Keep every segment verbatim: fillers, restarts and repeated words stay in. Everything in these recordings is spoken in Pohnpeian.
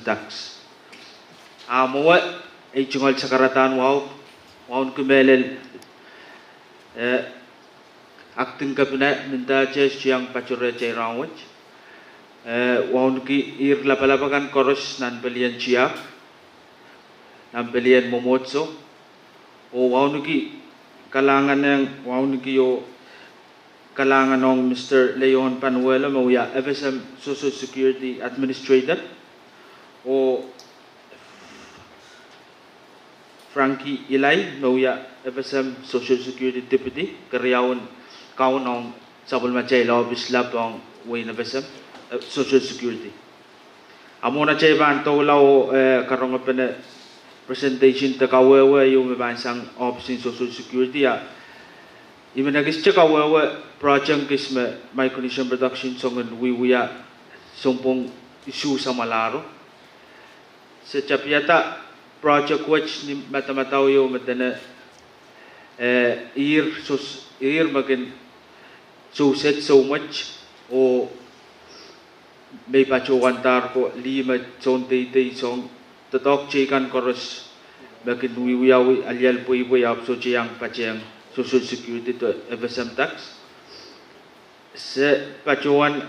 Tax. A mwowe ei tungoal sakaradahn wahu, wauneki mehlel, eh, Acting Cabinet Minister Chester Young patohrehte rahnwet. Eh, wauneki ihr lapalap akan koaros nan pelien tiahk, nan pelien mwomwohdiso, oh wauneki kalahngan, wauneki oh kalahngan ong Mister Leon Panuelo me wia F S M Social Security Administrator, oh Frankie Ilai me wia F S M Social Security Deputy, keriaun kaun ong sapwellimatail ohpis lap ong wehin F S M, eh, Social Security. A mwohn atail pahn doula oh, eh, karongepene presentation de kawehwe ieu me pahn sang ohpisin Social Security, a I men ekiste kawehwe project kis me Micronesian Production songen wiewia sounpwong isuh samwalahro. Se tapihada project wet ni madamadau ieu me dene, eh, ihr sos-, ihr me kin sousehd soumwet oh me I patohwandahr ko lih me soun deidei song doadoahk teikan koaros me kin wiewiawi aliel pweipwei ahpw sohte iang patehng Social Security de F S M tax. Se patohwan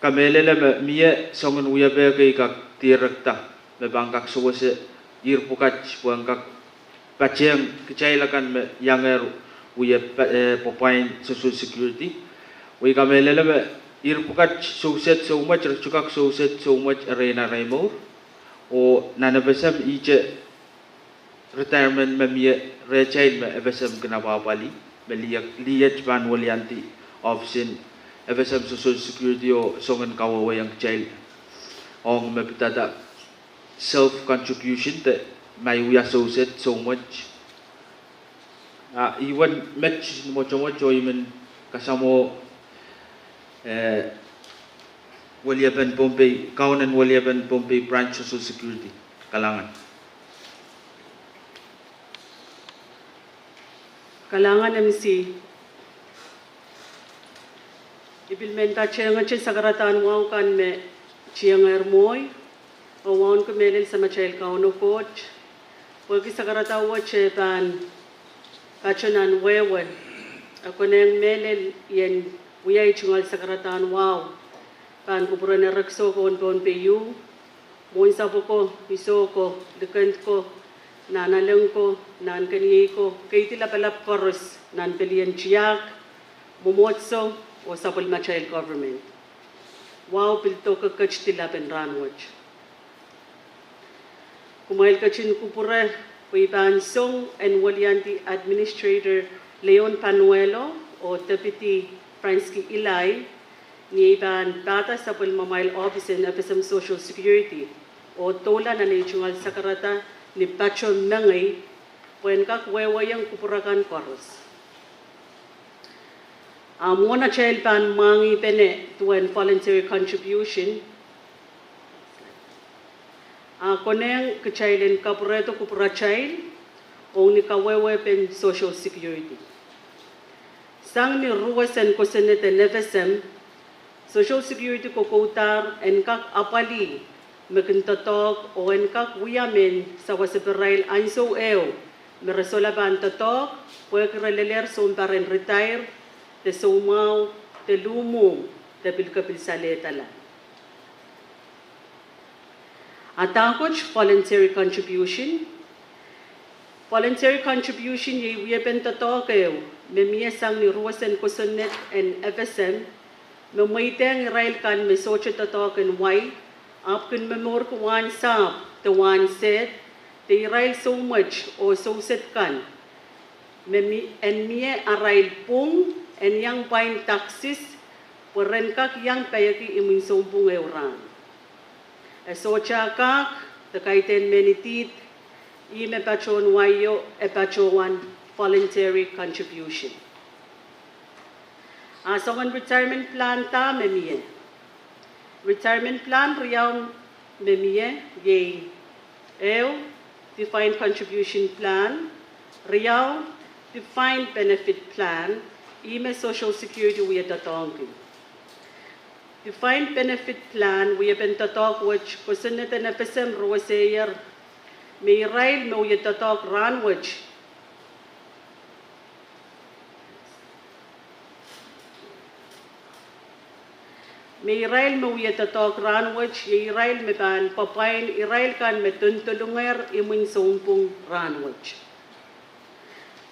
kamehlele me mie songen wiepe kei kak direkda me pahn kak sewese ihr pwukat pwehn kak patehng kitail akan me iangehr wie pa-, eh, pwapwain Social Security. Wei kamehlele me ihr pwukat sousehd soumwet, re sohte kak sousehd soumwet erein arail mour. Oh nan F S M ihte retirement me mie rehtail me F S M kin apwahpwalih, me lih-, lihet pahn weliandi ohpisin F S M Social Security oh songen kawehwehiong kitail ong me pidada self contribution de ma I wia sousehd soumwet. Ah, I wen met ni mwotomwot oh I men kasamwo, eh, weliepen Pohnpei, kaunen weliepen Pohnpei Branch Social Security. Kalahngan. Kalahngan M C. I pil men patehngete sakaradahn wahu kan me tiengehr mwohi, oh wauneki mehlel Samatail Kauno Koht, pwehki sakarada wet e pahn patohwan wehwe, e konehng mehlel I en wia ei tungoal sakaradahn wahu pahn kupwuren erekiso ko en Pohnpei ieu, mwohnsapw ko, iso ko, likend ko, nahnalek ko, nahnkeniei ko, keidi lapalap koaros nan pelien tiahk, mwomwohdiso, oh sapwellimatail government. Wahu pil doke ketidi lapen rahnwet. Kumwail ketin kupwure pwe I pahn song en weliandi Administrator Leon Panuelo oh Deputy Franski Ilai, ni ei pahn pahda sapwellimamwail ohpis en F S M Social Security oh doula nan ei tungoal sakarada ni patoh mengei, pwehn kak wehwehong kupwur akan koaros. A mwohn atail pahn mwahngih pene duwen voluntary contribution, a konehng kitail en kapwurehdo kupwuratail ong ni kawehwepen Social Security. Sang ni ruwesen kosonned en F S M, Social Security kokoudahr en kak apwalih me kin doadoahk oh en kak wia mehn sawaseparail ansou ehu me re solahr pahn doadoahk pwehki re lelehr sounpar en ritair, de soumwahu, de luhmwuhmw, de pil kepil salehdala. A dahkot voluntary contribution? Voluntary contribution iei wiepen doadoahk ehu me mie sang ni ruwesen kosonned en F S M, me mweidehng irail kan me sohte doadoahk en wai, ahpw kin momourki wahn sahpw de wahn sehd, de irail soumwet oh soused kan, me mi-, en mie arail pwung en iang pwain taksis, pwe ren kak iang peieki imwin sounpwung ehu rahn. E sohte kak, de kaidehn mehn idihd, ih me patohwan waio, e patohwan voluntary contribution. A soangen retirement plan da me mie? Retirement plan riau me mie, iei ehu, defined contribution plan, riau, defined benefit plan, ih me Social Security wie doadoahngki. Defined benefit plan wiepen doadoahk wet, kosonned en FSM ruwesehier me irail me wie doadoahk rahnwet, me irail me wie doadoahk rahnwet, iei irail me pahn pwapwain irail kan me dondolungehr imwin sounpwong rahnwet.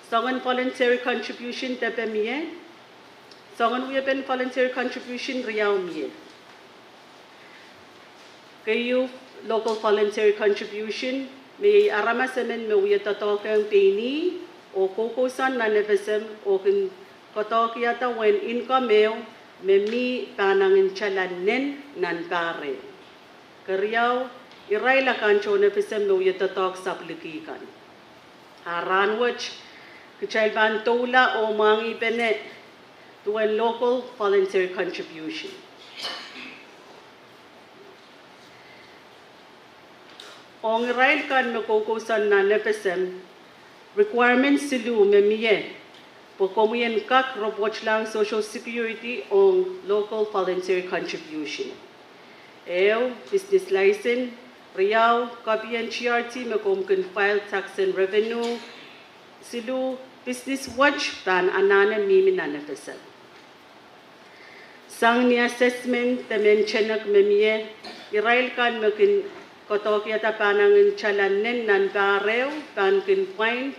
Soangen voluntary contribution depe mie. Soangen wiepen voluntary contribution riau mie. Keieu, local voluntary contribution, me iei aramas emen me wie doadoahkehng pein ih oh koukousoan nan FSM oh kin koadoahkihada uwen income ehu me mi pahnangin tala nen nan pahr ehu. Keriau, irail akan tohn FSM me wie doadoahk sapwelliki kan. A rahnwet, kitail pahn doula oh mwahngihpene duwen local voluntary contribution. Ong irail kan me koukousoan nan FSM, requirement siluh me mie pwe komwi en kak reportlahng Social Security ong local voluntary contribution. Ehu, business license. Riau, copy en GRT me komw kin file tax and revenue. Siluh, business wet pahn anahne mihmi nan FSM. Sang ni assessment de maintenance me mie, irail kan me kin koadoahkihada pahnangin tala nen nan pahr ehu pahn kin pwain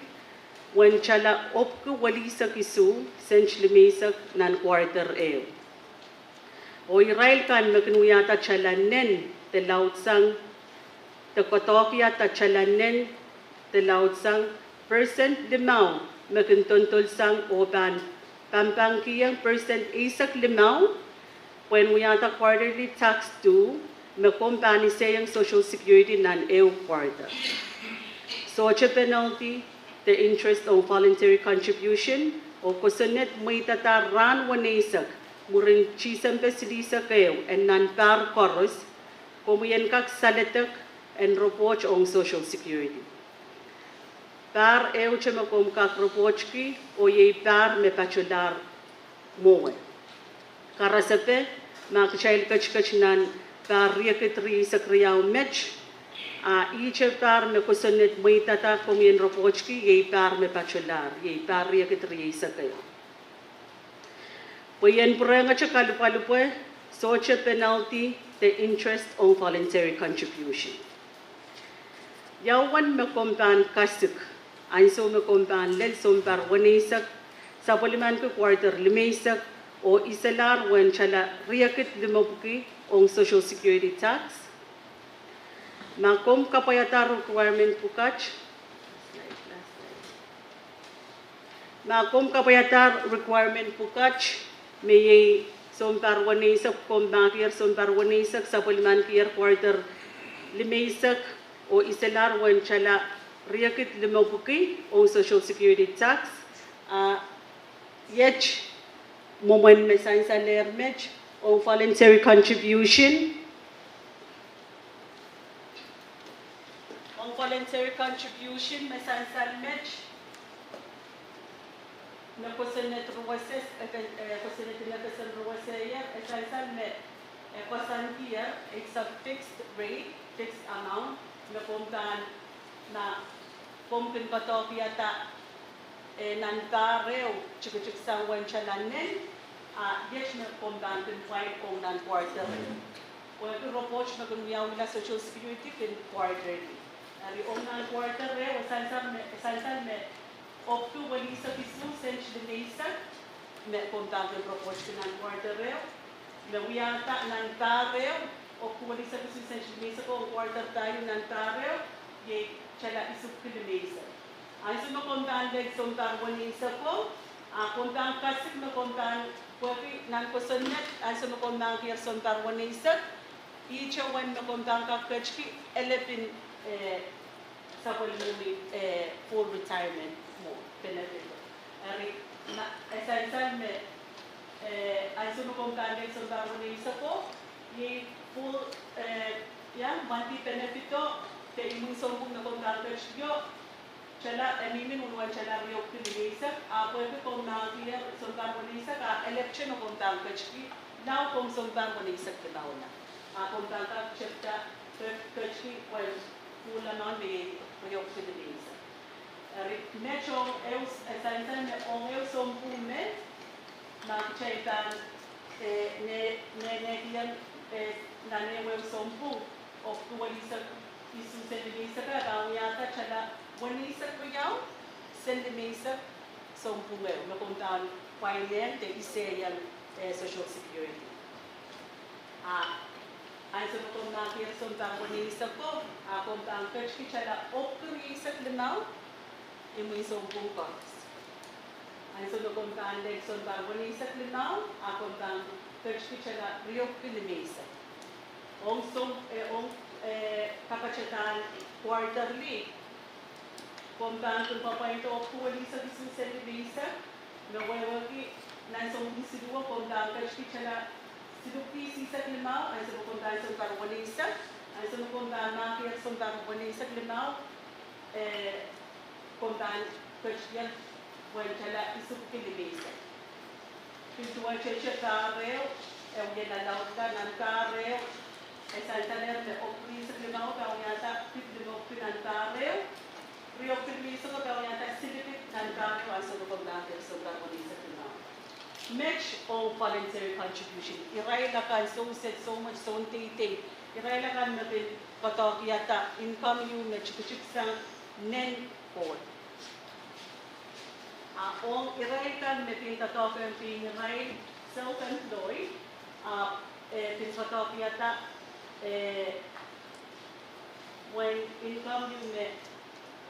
uwen tala epwiki welihsek isuh sent limeisek nan quarter ehu. Oh irail kan me kin wiahda tala nen de laudsang, de koadoahkihada tala nen de laudsang, percent limau me kin dondolsang oh pahn pampangkihong percent eisek limau pwehn wiahda quarterly tax due me komw pahn isehiong Social Security nan ehu quarter. Sohte penalty de interest ong voluntary contribution, oh kosonned mweidada rahn weneisek mwurin Tisempe silihsek ehu en nan pahr koaros, komwi en kak saledek en report ong Social Security. Pahr ehute me komw kak reportki, oh iei pahr me patolahr mwowe. Karasepe, ma kitail ketiket nan pahr riekid rieisek riau met, a ihte pahr me kosonned mweidada komwi en reportki, iei pahr me patolahr, iei pahr riekid rieisek ehu. Pwe ien pwurehngete kalipwalipwe, sohte penalty de interest ong voluntary contribution. Ia uwen me komw pahn kasik ansou me komw pahn lel sounpar weneisek, sapwellimanki quarter limeisek, oh iselahr uwen tala riekid limepwiki ong Social Security tax? Ma komw kapwaiada requirement pwukat, ma komw kapwaiada requirement pwukat, me iei sounpar weneisek, komw mahkier sounpar weneisek, sapwellimankier quarter limeisek, oh iselahr uwen tala riekid limepwiki ong Social Security tax, a iet mwomwen me sansalehr met ong voluntary contribution, ong voluntary contribution me sansal met, me kosonned ruwese, eh, kosonned en FSM ruweseier, e sansal me, eh, koasoankier, it's a fixed rate, fixed amount, me komw pahn, ma komw kin koadoahkihada, eh, nan pahr ehu, tikitiksang uwen tala nen, a iet me komw pahn kin pwain ong nan quarter ehu. Pwehki report me kin wiawihla Social Security kin quarterly. Eri ong nan quarter ehu, e sansal me, e sansal me epwiki welihsek isuh sent limeisek, me komw pahn kin reportki nan quarter ehu. Me wiahda nan pahr ehu, epwiki welihsek isuh sent limeisek ong quarter pahieu nan pahr ehu, iei tala isuh limeisek. Ansou me komw pahn lel sounpar weneiseko, a komw pahn kasik me komw pahn, pwehki nan kosonned, ansou me komw mahkier sounpar weneisek, ihte uwen me komw pahn kak ketki, elepin, eh, sapwellimomwi, eh, full retirement mwo benefit. Eri, ma, e sansal me, eh, ansou me komw pahn lel sounpar weneiseko, iei full, eh, ia, monthly benefit o, de imwin sounpwong me komw pahn ketikio, tala, e mihmi uwen tala riepwiki limeisek, a pwehki komw mahkier sounpar weneisek, a elepte me komw pahn ketki, Lao komw sounpar weneisek limau la. A komw pahn kak tepda, ke-, ketiki wet, pwuhla mwahu me iei riehk limeisek. Eri met ong ehu, e sansal me ong ehu sounpwong me, ma kitail pahn, eh, ne, ne, ne kihong, eh, nan ehu sounpwong, oh weneisek, isuh sent limeisek, a pahn wiahda tala weneisek riau, sent limeisek, sounpwong ehu, me komw pahn pwainehng de isehiong, eh, Social Security. A, ansou me komw mahkier sounpar weneisek ko, a komw pahn ketiki tala epwiki rieisek limau, imwin sounpwong koaros. Ansou me komw pahn lel sounpar weneisek limau, a komw pahn ketiki tala riehk limeisek. Ong soun, eh, ong, eh, kapatadahn quarterly, komw pahn kin pwapwainda epwiki weneisek isuh sent limeisek, me wehwehki nan sounpwong siluh, komw pahn ketiki tala siluh piht isisek limau, ansou me komw pahn sounpar weneisek, ansou me komw pahn mahkier sounpar weneisek limau, eh, komw pahn ketiki uwen tala isuh pwiki limeisek. Pil duwehte pahr ehu, e wia lalaudla nan pahr ehu, e sansalehr me epwiki rieisek limau pahn wiahda pid limepwiki nan pahr ehu, riehk limeisek pahn wiahda silipid nan pahr ehu, ansou me komw pahn ketiki sounpar weneisek limau. Met ong voluntary contribution, irail akan souset, soumwet, soundeidei, irail akan me kin koadoahkihada income ieu me tikitik sang nen Koht. A ong irail kan me kin doadoahk ong pein irail self-employed, a, eh, kin koadoahkihada, eh, uwen income ieu me,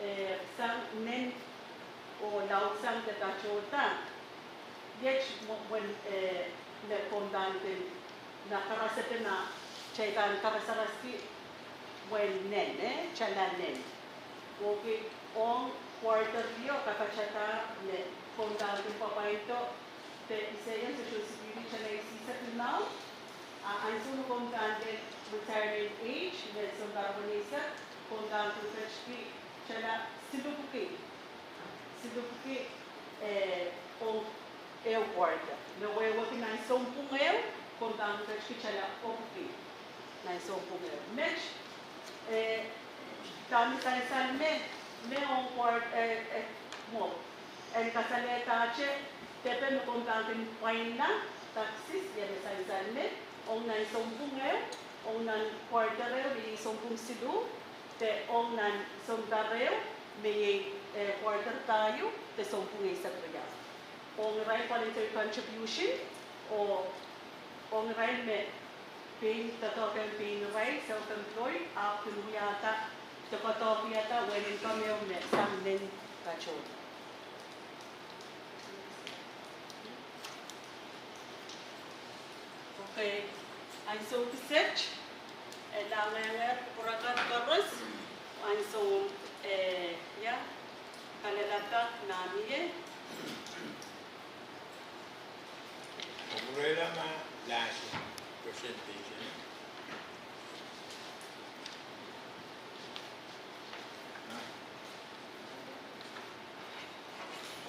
eh, sang nen oh laudsang de patohda. Iet mwo-, uwen, eh, me komw pahn kin, na karasaraso, kitail pahn karasaraski uwen nen, eh, tala nen. Pwehki ong quarterly o kapatadahn me komw pahn kin pwapwaindo de isehiong Social Security tala isisek limau, a ansou me komw pahn lel retirement age, me sounpar weneisek, komw pahn kin ketiki tala siluh pwiki, siluh pwiki, eh, ong ehu quarter. Me wehwehki nan sounpwong ehu, komw pahn ketiki tala epwiki. Nan sounpwong ehu. Met, eh, dahme sansal me, me ong quart-, eh, eh, mwo, en kasalehdahte, depe me komw pahn kin pwainla, taxes, ia me sansal me, ong nan sounpwong ehu, ong nan quarter ehu, me iei sounpwong siluh, de ong nan sounpar ehu, me iei, eh, quarter pahieu, de sounpwong eisek riau. Ong irail voluntary contribution, oh ong irail me pein doadoahk ong pein irail self-employed, ahpw kin wiahda, de koadoahkihada uwen income ehu me sang nen patohda. Okay, ansou kiset, e langenge kupwur akan koaros, ansou, eh, ia, kalelapak nan ie. Kupwurehla ma lasi presentation.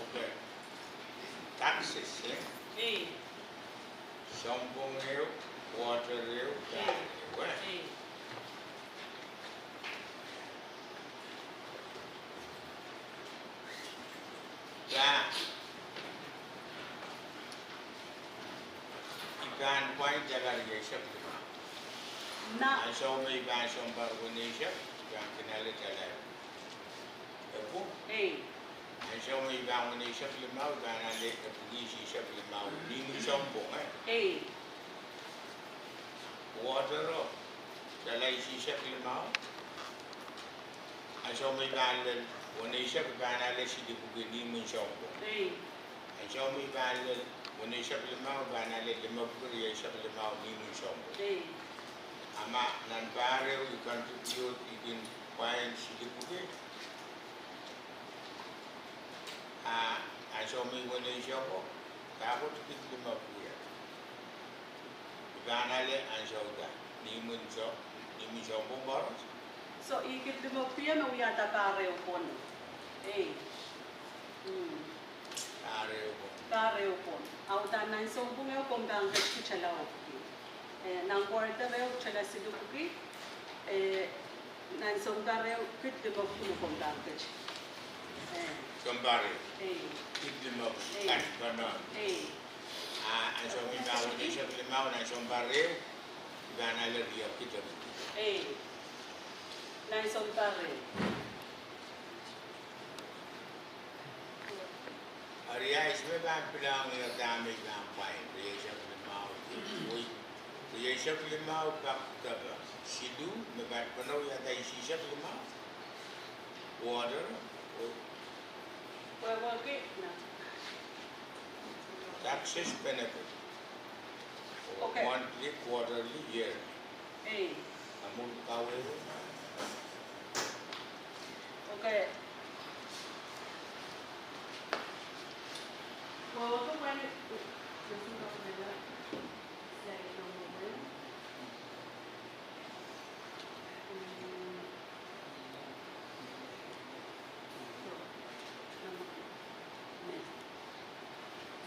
Okay. Taxes, eh? Ei. Sounpwong ehu, quarter ehu, ei, pahr ehu, eh? Ei. Ia. I pahn pwain tala rieisek limau. Na. Ansou me i pahn sounpar weneisek, i pahn kin ale tala epwiki. Ei. Ansou me i pahn weneisek limau, i pahn ale epwiki isisek limau, ni imwin sounpwong, eh? Ei. Quarter o, tala isisek limau. Ansou me i pahn lel weneisek, i pahn ale silipwiki, ni imwin sounpwong. Ei. Ansou me i pahn lel weneisek limau, i pahn ale limepwiki rieisek limau, ni imwin sounpwong. Ei. A ma nan pahr ehu i contribute, i kin pwain silipwiki. A ansou me i weneisek o, dahkot kid limepwiki. I pahn ale ansou da, ni imwin sou-, ni imwin sounpwong koaros. So, i kid limepwiki me wiahda pahr ehu pwon. Ei. Hmm. Pahr ehu pwon. Pahr ehu komw. A uhdahn nan sounpwong ehu komw pahn ketikitala epwiki. Eh, nan quarter ehu kitala siluhpwiki. Eh, nan sounpar ehu kid limepwiki me komw pahn ketikitala. Eh. Sounpar ehu. Eh. Kid limepwiki. Eh. Kat pahn. Eh. Ah, nan sounpar ehu, nan sounpar ehu, pahn ale riekid epwiki. Eh. Nan sounpar ehu. Eri ihs me pahn pilahng ia dahme I pahn pwain, rieisek limau, wei, rieisek limau pak depe siluh, me pahn pwunau ia da isisek limau. Quarter, wei. Wehwehki, na. Taxes, benefit. Okay. Monthly, quarterly, yearly. Eh. Among kawehwe. Okay. Well, okay, when,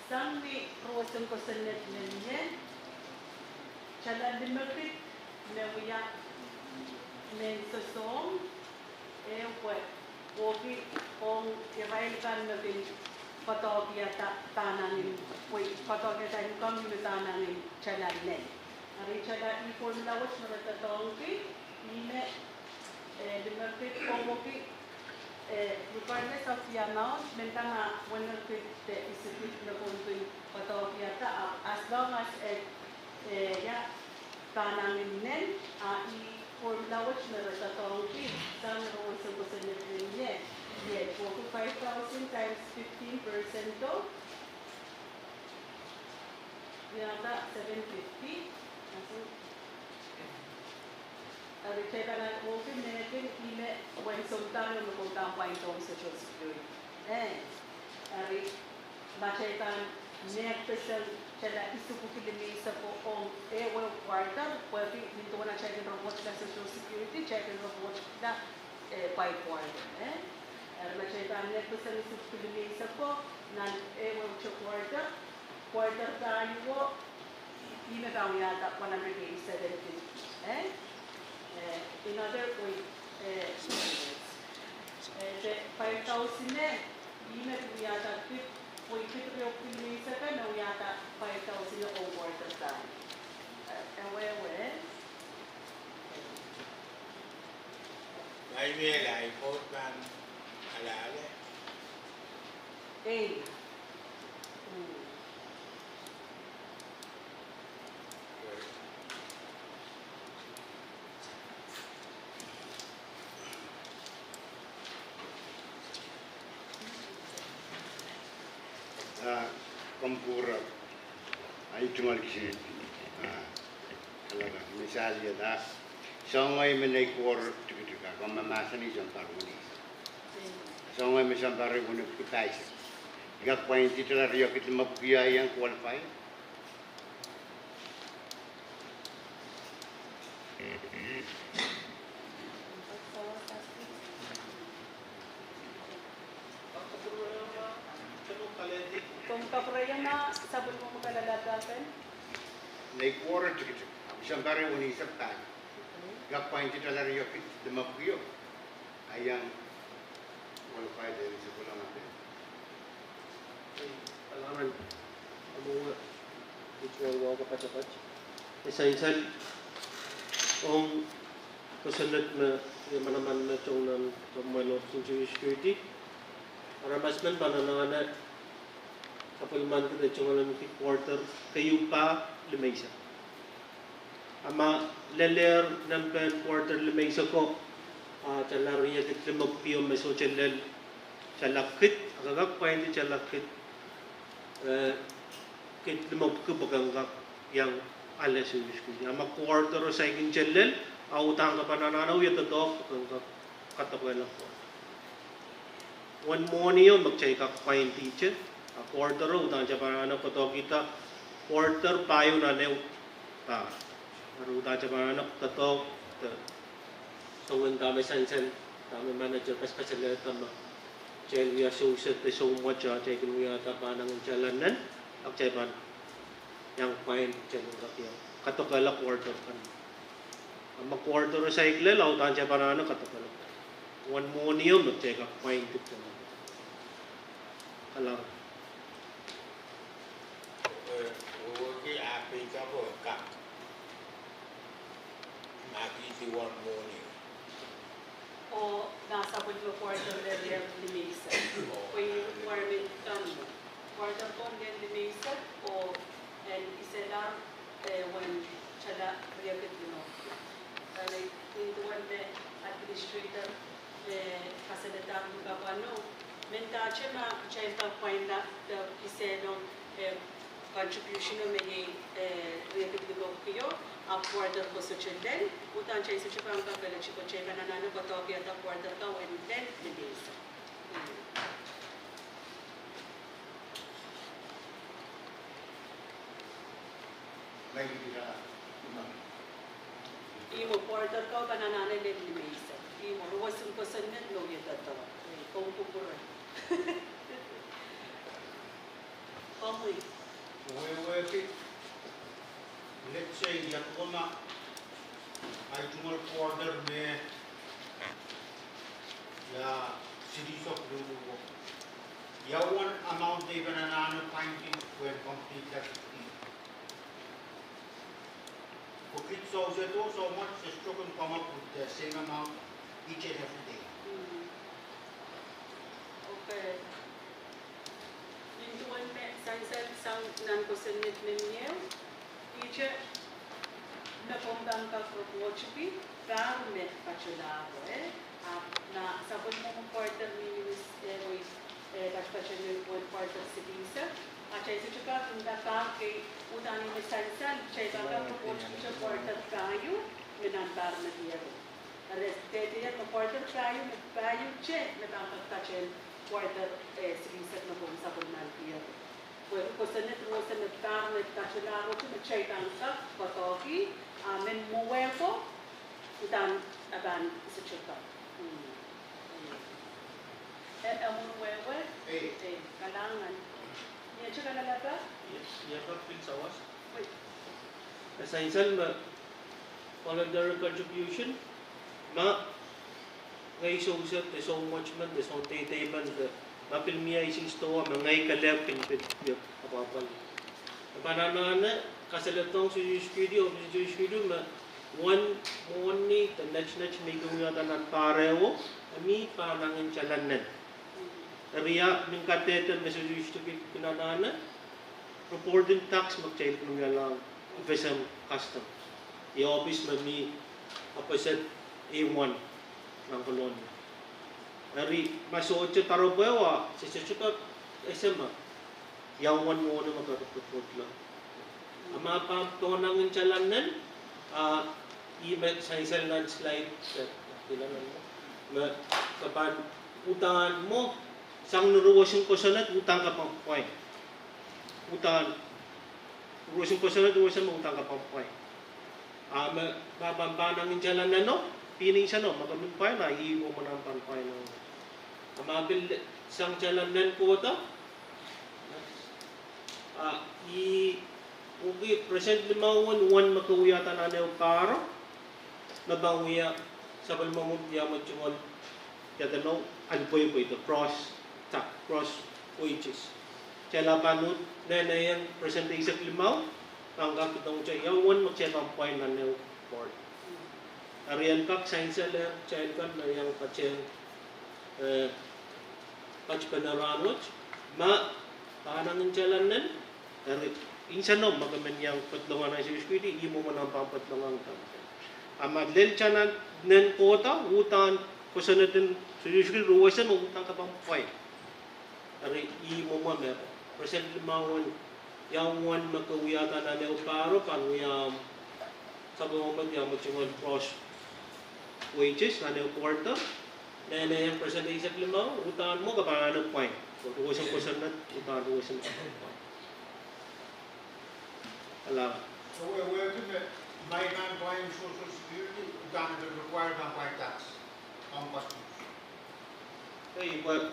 sang ni roson kosonned me mie, kitala limekid me wia mehn sosohng, eh, pwe, pwehki ong irail kan me kin koadoahkiada pahnangin, pwe koadoahkiada income me pahnangin kitala nen. Eri kitala formula wet me re doadoahngki, ih me, eh, limekid pwehki, eh, regardless of the amount, mendahte ma weneu kid de isikid me komw kin koadoahkiada, ah, as long as, eh, eh, ia, pahnangin nen, ah, ih formula wet me re doadoahngki, sang ni roson kosonned me mie, eh, pwehki five thousand times fifteen percent o, ia da seven fifty. Eri kitail pahn ahpw pwehki mehkot ih me wen sounpar ehu me komw pahn pwain dohng Social Security. Eh, eri ma kitail pahn mehkpeseng kitala isuh pwiki limeisek ko ong ehu quarter, pwehki nin duwen atail kin report kihla Social Security, kitail kin report kihla, eh, pwain quarter, eh. Eri ma kitail pahn mehkpeseng isuh pwiki limeisek ko nan ehu quarter, quarter pahieu, ih me pahn wiahda one hundred eighty-seven fifty, eh? Eh, in other words, eh, eh, de five thousand, eh, ih me wiahda kid, pwe kid riepwiki limeisek me wiahda five thousand ong quarter pahieu. Eh, eh, wehwe. Ngehi mie laud pahn alehdi. Ei. Mm. Ah, komw pwurehng. Ah, I tungoal kisin. Ah, kalaka, me saliada. Soangen me nei quarter tikitik, ah, komw mahsanih sounpar weneu. Soangen me sounpar weneu kitail. I kak pwaindi kitala riekid limepwiki, I iang qualify. Komw kapwurehiong sapwellimomwi kalelapen? Nei quarter tikitik, sounpar weneu sehse pahieu. I kak pwaindi kitala riekid limepwiki, I iang qualify de sapwellime. Kalahngan, among, eh, ih wehwehki poatopoat. E sansal ong kosonned me, eh, manaman me tong nan Commonwealth Office of Social Security. Aramas men pahn anahne sapwellimanki de tungoalenki quarter keieu pahieu limeisek. A ma lelehr nan pahn quarter limeisek ko, ah, kitala riekid limepwiki me sohte lel, kitala kid, a kak pwaindi kitala kid, eh, kid limepwiki pwe ken kak iang ale Social Security. A ma quarter o saikinte lel, a uhdahn ke pahn anahne wia doadoahk pwe ken kak kadepwehla quarter. Wen mwohni o me kitail kak pwaindihte, a quarter o uhdahn kitail pahn anahne koadoahkihda quarter pahieu nan ehu pahr. Eri uhdahn kitail pahn anahne doadoahk de soangen dahme sansal, dahme manager kaskasalehdahte ma Kitail wia sousehte soumwet, a kitail kin wiahda pahnangin kitail en nen, a kitail pahn iang pwain kitail en kak iang kadokehla quarter kan. A ma quarter saikinte, a udahn kitail pahn anahne kadokehla. Uwen mwohni o me kitail kak pwain dipdipene. Kalahngan. Eh, wehwehki ahpw I kak mahkihdi uwen mwohni o. Oh, ma sapwellime quarter me riau limeisek. Oh, pwe I requirement kan mwo. Quarter ko riau limeisek, oh, en iselahr, eh, uwen tala riekid limau. Eri nin duwen me administrator, eh, kasalehda me kapwano, mendahte ma kitail kak pwainda de kisehlong, eh, contribution me iei, eh, riekid limau kio, ahpw quarter ko sohte lel, udahn kitail sohte pahn kak kelehpw, kitail pahn anahne koadoahkihda quarter ko uwen lel limeisek. Ih mwo quarter ko pahn anahne lel limeisek. Ih mwo roson kosonned me wia doadoahk. Eh, komw kupwure. Komwi. Wehwehki, let's say, ia duwen ma ahi tungoal quarter me ia silihsek limau. Ia uwen amount me I pahn anahne pwaindi pwehn complete that sixty. Pwe kit sohte, sohte, sohte much, just to come up with the same amount each and every day. Mm. Okay. Nin duwen me sansal sang nan kosonned me mie, ihte me komw pahn kak report ki, pahr me patohlahro, eh? Ahpw ma sapwellimomwi quarter me mihmi, eh, wei, eh, patopato me uwen quarter silihsek, a kitail sohte kak nda pahr kei, udahn ih me sansal, kitail pahn kak report ki quarter pahieu, me nan pahr me diaro. Eri, dehdehde me quarter pahieu, me pahieu te, me pahn kak pato quarter, eh, silihsek me komw sapwellimankier. Pwe kosonned roson me pahr me patohlahro te me kitail pahn kak koadoahki, a men mwo wehwehko, udahn e pahn sohte kak. Mm. Eh, eh, mwurin wehwe? Eh. Eh, kalahngan. Ni ete kalelehpwa? Yes, ia kak pil sawas. Wei. E sansal me voluntary contribution, ma ngehi sohte, de soumwet men, de soun deidei men, de ma pil mie icing stowa, ma ngehi kelehpw kin pil, pil apwahpwalih. E pahn anahne kasaledohng Social Security, Office of Social Security, me uwen mwohni de netinet me I kin wiahda nan pahr ehu, e mih pahnangin kitail en nen. Eri ia mehn kadehde me Social Security kin anahne, reporting tax me kitail kin wiahla FSM Customs. Ia ohpis me mih opposite A one nan Kolonia. Eri ma sohte doaropwe wa, se sohte kak ese ma ia uwen mwohni me ke reportla. A ma pahn pahnangin kitail en nen, a ih me sansal nan slide, eh, me ke pahn udahn mwo, sang ni roson kosonned udahn ke pahn pwain. Udahn roson kosonned roson me udahn ke pahn pwain. A ma pahn pahnangin kitail en neno, pwihn insenso, ma ke men pwain, a ih mwomwen ahmw pahn pwain. A ma pil sang kitail en nen kohdo, a ih, okay, percent limau en uwen me ke wiahda nan ehu pahro, me pahn wia sapwellimomwi ia me tungoal, ia de no, ahnpwipwi de gross, ta, gross wages. Kitail pahn uhd nenehiong percent eisek limau, pahn kak kihdohng kitail ia uwen me kitail pahn pwain nan ehu board. Eri en kak sansal kitail kan me iang patehng, eh, patpene rahnwet, ma pahnangin kitail en nen, eri insenso ma ke men iang pedolong nan Social Security, ih mwomwen ahmw pahn pedolong kan. A ma lel kitail en nen kohdo, udahn kosonned en Social Security roson me udahn ke pahn pwain. Eri ih mwomwen me, percent limau en ia uwen me ke wiahda nan ehu pahro, pahn wia, um, sapwellimomwi ia me tungoal gross wages nan ehu quarter, nenehiong percent eisek limau, udahn mwo ke pahn anahne pwain. Roson kosonned, udahn roson me ke pahn pwain. Alah. So, wehwehki me, ma I pahn pwain Social Security, udahn I pahn require pahn pwain tax, pahn customs. Ei, pwe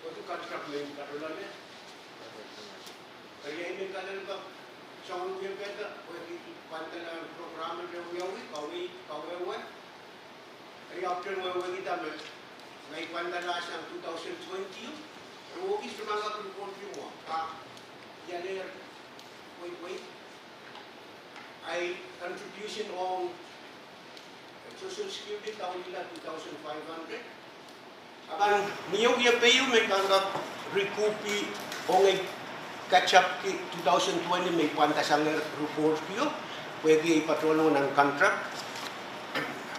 Pwehki contract me patohlahng. Eri ei me kalelapak soangen wiepe da, pwehki pwandala program me wiawi, kaweid, kawehwe. Eri ahpwtehn wehwehki dahme, me pwandala sang two thousand twenty, eri wehwehki soangen report ih mwo, a, ia lehr, pweipwei, ei contribution ong Social Security daulihla two thousand five hundred. A pahn mie wiepe ieu me pahn kak recoup-i ong ei catch up ki two thousand twenty me pwandasang report kio, pwehki ei patohlong nan contract.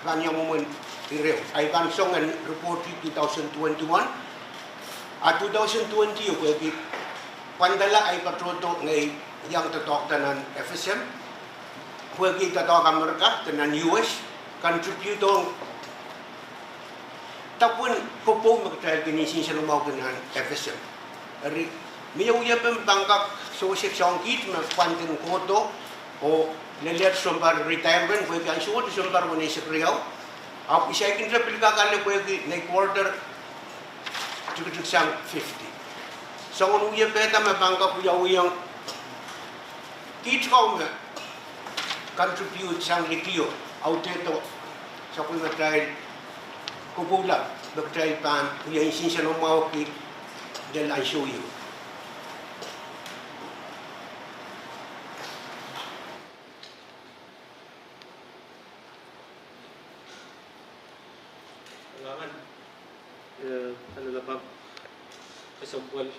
Pahn ia mwomwen ire, ei pahn soangen report ki two thousand twenty-one. A two thousand twenty ieu pwehki pwandala ei patohdo ngehi iang doadoahk da nan F S M. Pwehki doadoahk Amerika, de nan U S, contribute ong dahpwen kopou me kitail kin nsensenamwahuki nan F S M. Eri, mie wiepe me pahn kak sewese soahng kiht me pwandin kohdo, oh lelehr sounpar retirement, pwehki ansou wet sounpar weneisek riau, ahpw I saikinte pil kak ale pwehki nei quarter tikitik sang fifty. Soangen wiepe da me pahn kak wiawihong kiht kau me contribute sang lidio, audit o, sapwellimatail kokoula, me kitail pahn wia nsensenamwahuki lel ansou ieu. Kalahngan, eh, kalelapak, kesempwal,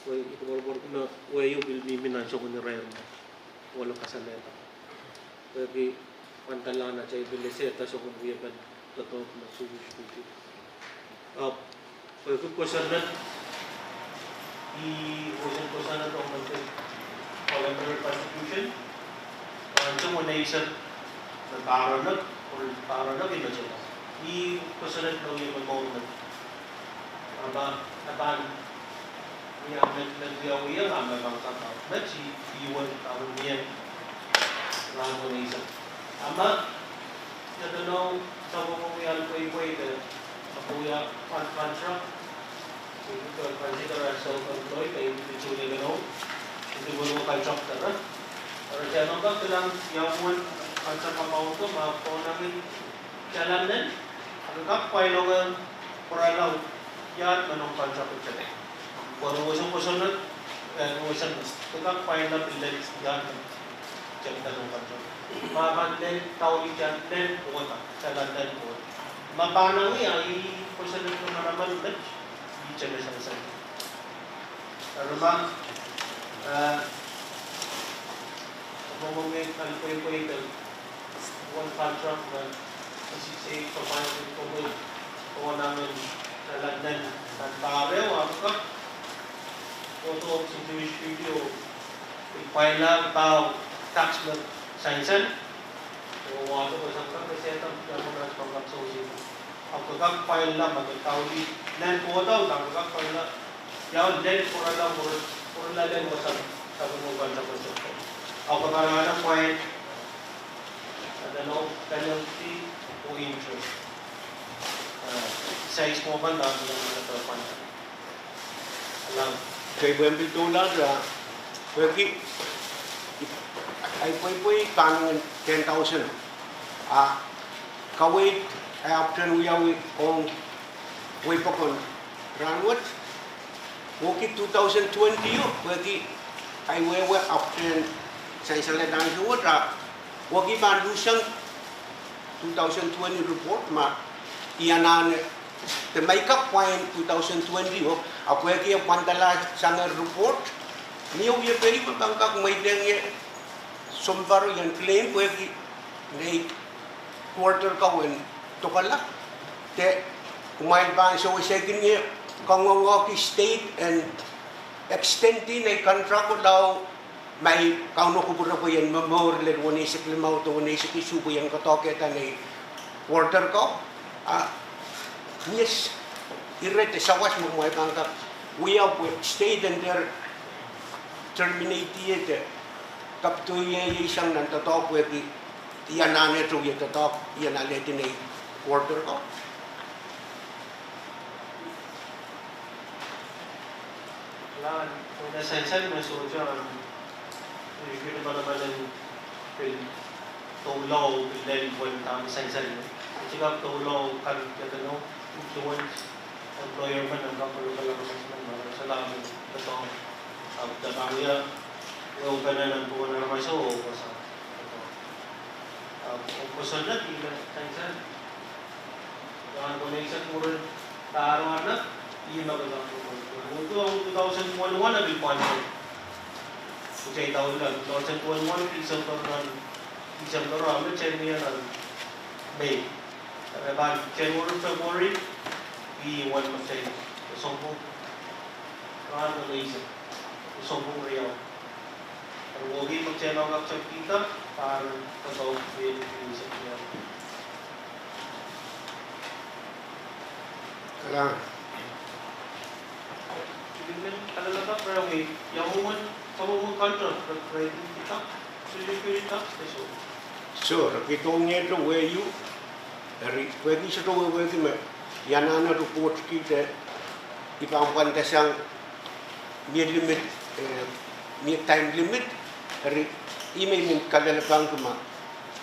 pwe I koapworopworki me wehio pil mihmi nan soangen irair me ohlo kasalehda. Pwehki pwandalahn atail pil esehda soangen wiepen doadoahk me Social Security. Ahpw pwehki kosonned, ih kosonned, kosonned ong me voluntary contribution, ansou weneisek me pahrenek, oh pahrenek I mehte. Ih kosonned me wia me mour met. A pahn, a pahn, ia met, met wiawihong, a me pahn kak met, ih, ih wet, a pahn mie rahn weneisek. A ma, ia de no, sapwung wia pweipwei de, a pwe wia pahn contract, I could consider as self-employed, I could do it alone, I could do a contract, eh? Eri ia no pahn kilang ia mwomwen contract amount, ma pwonangin kilang nen, a ke kak pwain ong pwurala iahd me nohn contract tepda. Pwe roson kosonned, eh, roson, ke kak pwainla pil lel iahd me tepda nohn contract. Ma pahn lel daulih iahd, lel kohda, kilang lel kohda. Ma pahn nangi a ih kosonned me manaman met, ih tepda sansal. Eri ma, eh, mwomwen me kak pweipwei de, won contract me, sixty-eight, pahn pweipwei, oh nangen, kilang nen, nan pahrehu, a ke kak kohdo Social Security, pil pwainla pahn tax me sansal. Oh wahdo ke sang kak esehda, ia mwomwen pahn kak sewese. Ahpw ke kak pwainla ma ke daulih nen kohda, a ke kak pwainla ia lel pwurala, pwur-, pwurala lel wasa, sapwung wasa, wasa. Ahpw ke pahn anahne pwain, a de no penalty or interest. Eh, size mwo pahn da, da, da, da, pahn da. Alam. Kei pwehn pil doula da, pwehki, ei pweipwei pahn ong ten thousand. A, kaweid, eh, ahpwtehn wiawi ong, wehi pokon, Rahnwet, wehwehki two thousand twenty o, wehwehki ahi wehwe apwtehn sansal en ansou wet, a wehwehki pahn luhsang two thousand twenty report ma I anahne de ma I kak pwain two thousand twenty o, ahpw wehwehki e pwandala sang report. Mie wiepe me pahn kak mweidehng ie sounpar o I en claim wehwehki nei quarter ko en dokala. De kumwail pahn sewese kin ie kangoangehki state en extend nei contract o lao ma I kaunokupu repe I en momour lel weneisek limau de weneisek isuh pwe I en koadoahkihda nei quarter ko. A, yes, ire de sawas me kumwail pahn kak wia pwe state en dehr terminate ie de kapitoi ie sang nan doadoahk wehwehki I anahne wie doadoahk I en alehdi nei quarter ko. Lel, nan sansal me sohte, eh, kihda manaman en pil doula oh pil lel pwehn dahme sansal me. Kitail kak doula oh kan kitail en influence employer men, nan kak kolokol aramas men, me re solahr me doadoahk. Ahpw de pahn wia wehwehki nan pwungen aramas o, oh koasoia doadoahk. Ahpw kosonned ih me sansal. Nan weneisek mwurin pahr o, ih me kosonned. Mwurin two thousand twenty-one e pil pwand. Kitail doula two thousand twenty-one December nan, December o me January nan May. Eri pahn January, February, ih wen me sansal. Sounpwong. Rahn weneisek. Sounpwong riau. Eri wehwehki me kitail kak tepkihda pahr en doadoahk me pil sansal. Kalang. Ih men kalelapak, re wia, ia mwomwen, ia mwomwen contract, re, re, ih tak, ih ih tak, eso. So, re kihdohng ie wehio, eri, wehwehki sohte wehwehki me I anahne report kihda, I pahn pwandasang mie limit, eh, mie time limit, eri, ih me I men kalelapak ma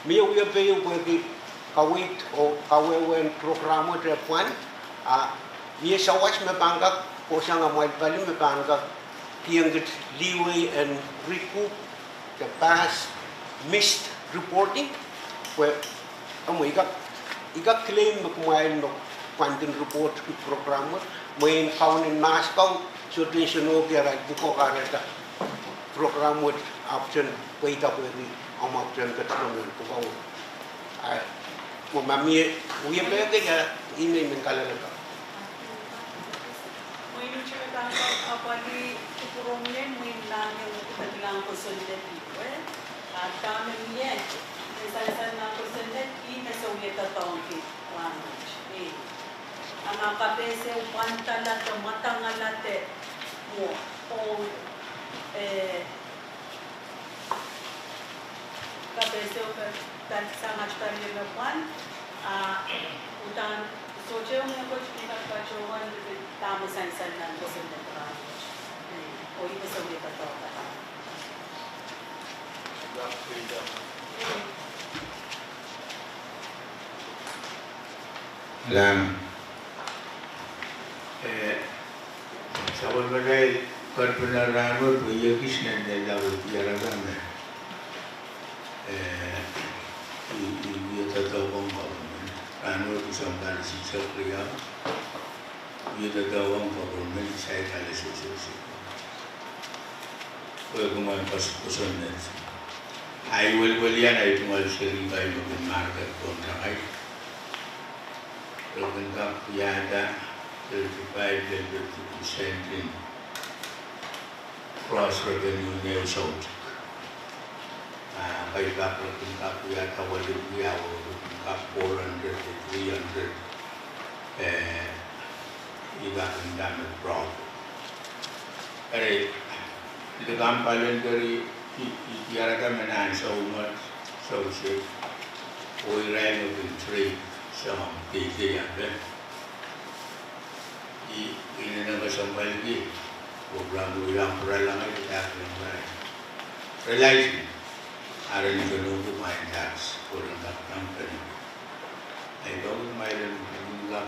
mie wiepe ieu pwehki kaweid oh kawehwehn program wet e pwand, a mie sawas me pahn kak kohsang amwail pali me pahn kak kihong kit leeway en recoup the past missed reporting, pwe amwe I kak, I kak claim me kumwail me pwandin report ki program wet, mwein kaunen mahs kau, sohte nsenohki arail pwukoa kahrehda program wet ahpwtehn pweida pwehki amwail ahpwtehn ketido mwohn pwukoa wet. A, mwo ma mie wiepe kei, a, ih me I men kalelapak. Mwein I men kalelapak, a pali kupwuromwi, mwein nan mie wehwehki pahn kilang kosonned ih, eh? A dahme mie, me sansal nan kosonned ih me se wie doadoahngki rahn wet. Eh. A ma kapehse pwandala de mwadangala de mwo, oh, eh, kapehse pwe, pwe sang aht pali me pwand, a, udahn sohte mie pwe I men kak patohwan dahme sansal nan kosonned rahn wet. Eh, oh ih me se wie doadoahngki. Lang. Eh, sapwellimatail kerpene rahnwet pwe I ekis nennenla pwe I diarada me, eh, I, I, I doadoahngki government. Rahnwet I sounpar isihsek riau. I doadoahngki government, I saik ale sehse. Pwe kumwail kos-, kosonned. Ahi welwel iang ahi tungoal seri pai me kin market contract ahi. Re kin kak wiahda thirty-five to fifty percent en gross revenue en ehu soutik. A, pai pak re kin kak wiahda welipwiki, a, re kin kak four hundred to three hundred. Eh, I kak inda me profit. Eri, likamw palen keri, I, I diarada me nan soumwet, sousei, oh irail me kin trade, soangen deidei ape. I, I inenen kesempwalki, oh pwuram, oh iang pwurala ngehi, I kak iang pwurala. Realize, a re kin nsenohki mwain tax, oh re kak tang pene. Ahi pahn mwail en kak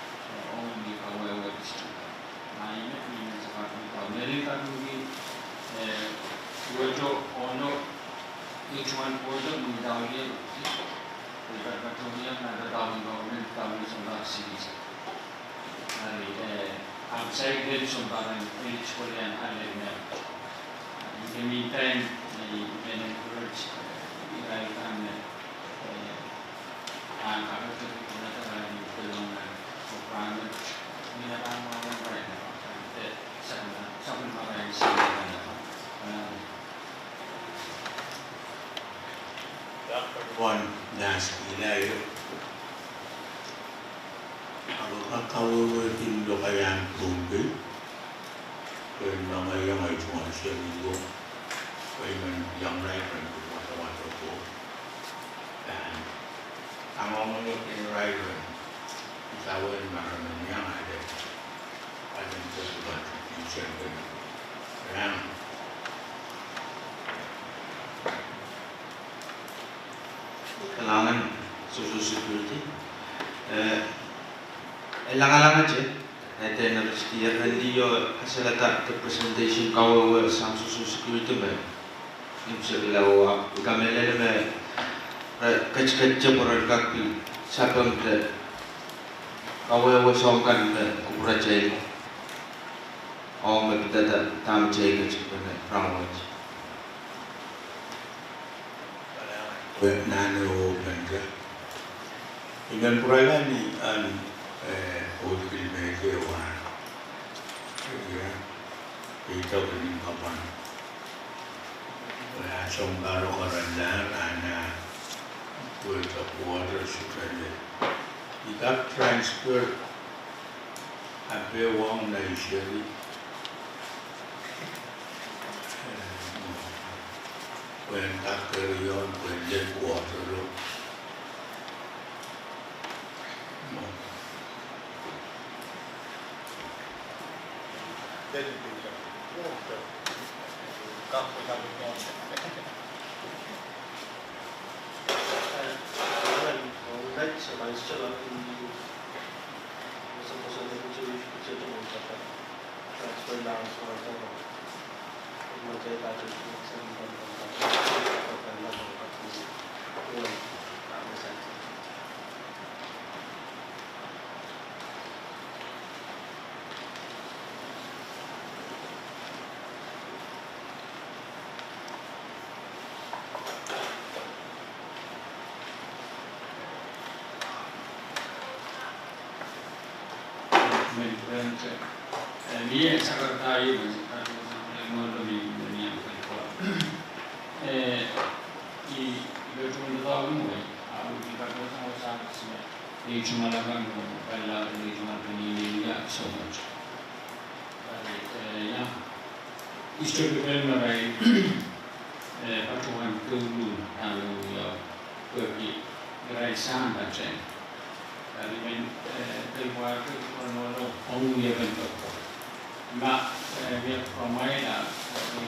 eh, ong ni kawehwe kis. Ngehi me, ngehi me sakaradahn, ngehi me patohwan, eh, wehwehki, oh no, H one forty, ni dau ie, eh, patohwan ie, nan patohwan government, government sounpar sihs. Eri, eh, ahpw saik lel sounpar en eligible en ale ne. In the meantime, eh, I men encourage, eh, irail kan, eh, ahn kapehse, Wan nas ila io. Ako kak kawehwehki lokaiahn Pohnpei. Pwe nangahiong ei tungoal seri wok. Pwe I men iang irail pahn wadawad woko. Pahn angoange kin irail pahn sawen maramen iang ale. Pahn pwukat contribution pahn. Pahn Kalahngan Social Security. Eh, e langalangete, eh, dene ristier, eh, liho kasalehda de presentation kawehwe sang Social Security me. Imwsekilaua, I kamehlele me, eh, ketiket pwe ren kak pil sapeng de kawehwe soahng kan me kupwuratail. Oh me pidada dahme kitail ketikipene rahnwet. Nan e open ka. I men pwurala ni ahn, eh, old film e ke wan. Ia, e tok ni kapan. Wea sounpar o karanlahng ahn, eh, pwe ka quarter sukale. I kak transfer ape wang na iseri. Pwehn kak kerion, pwehn lel quarter o. Mie, eh, sakarada ieu, eh, mie, mie, mie, eh, I, I patohwan doadoahk wet, ah, I patohwan wasa sime, I tungoal akan, pali, I tungoal pali, I, I, ia, so much. Pali, eh, ia. Isto pepel me irail, eh, patohwan douluhl, ah, ia, pwehki irail sampah. Pali men, eh, pil wahdo, pil wahdo, ong ia pil pil. Ma, eh, mie pamwail, ah,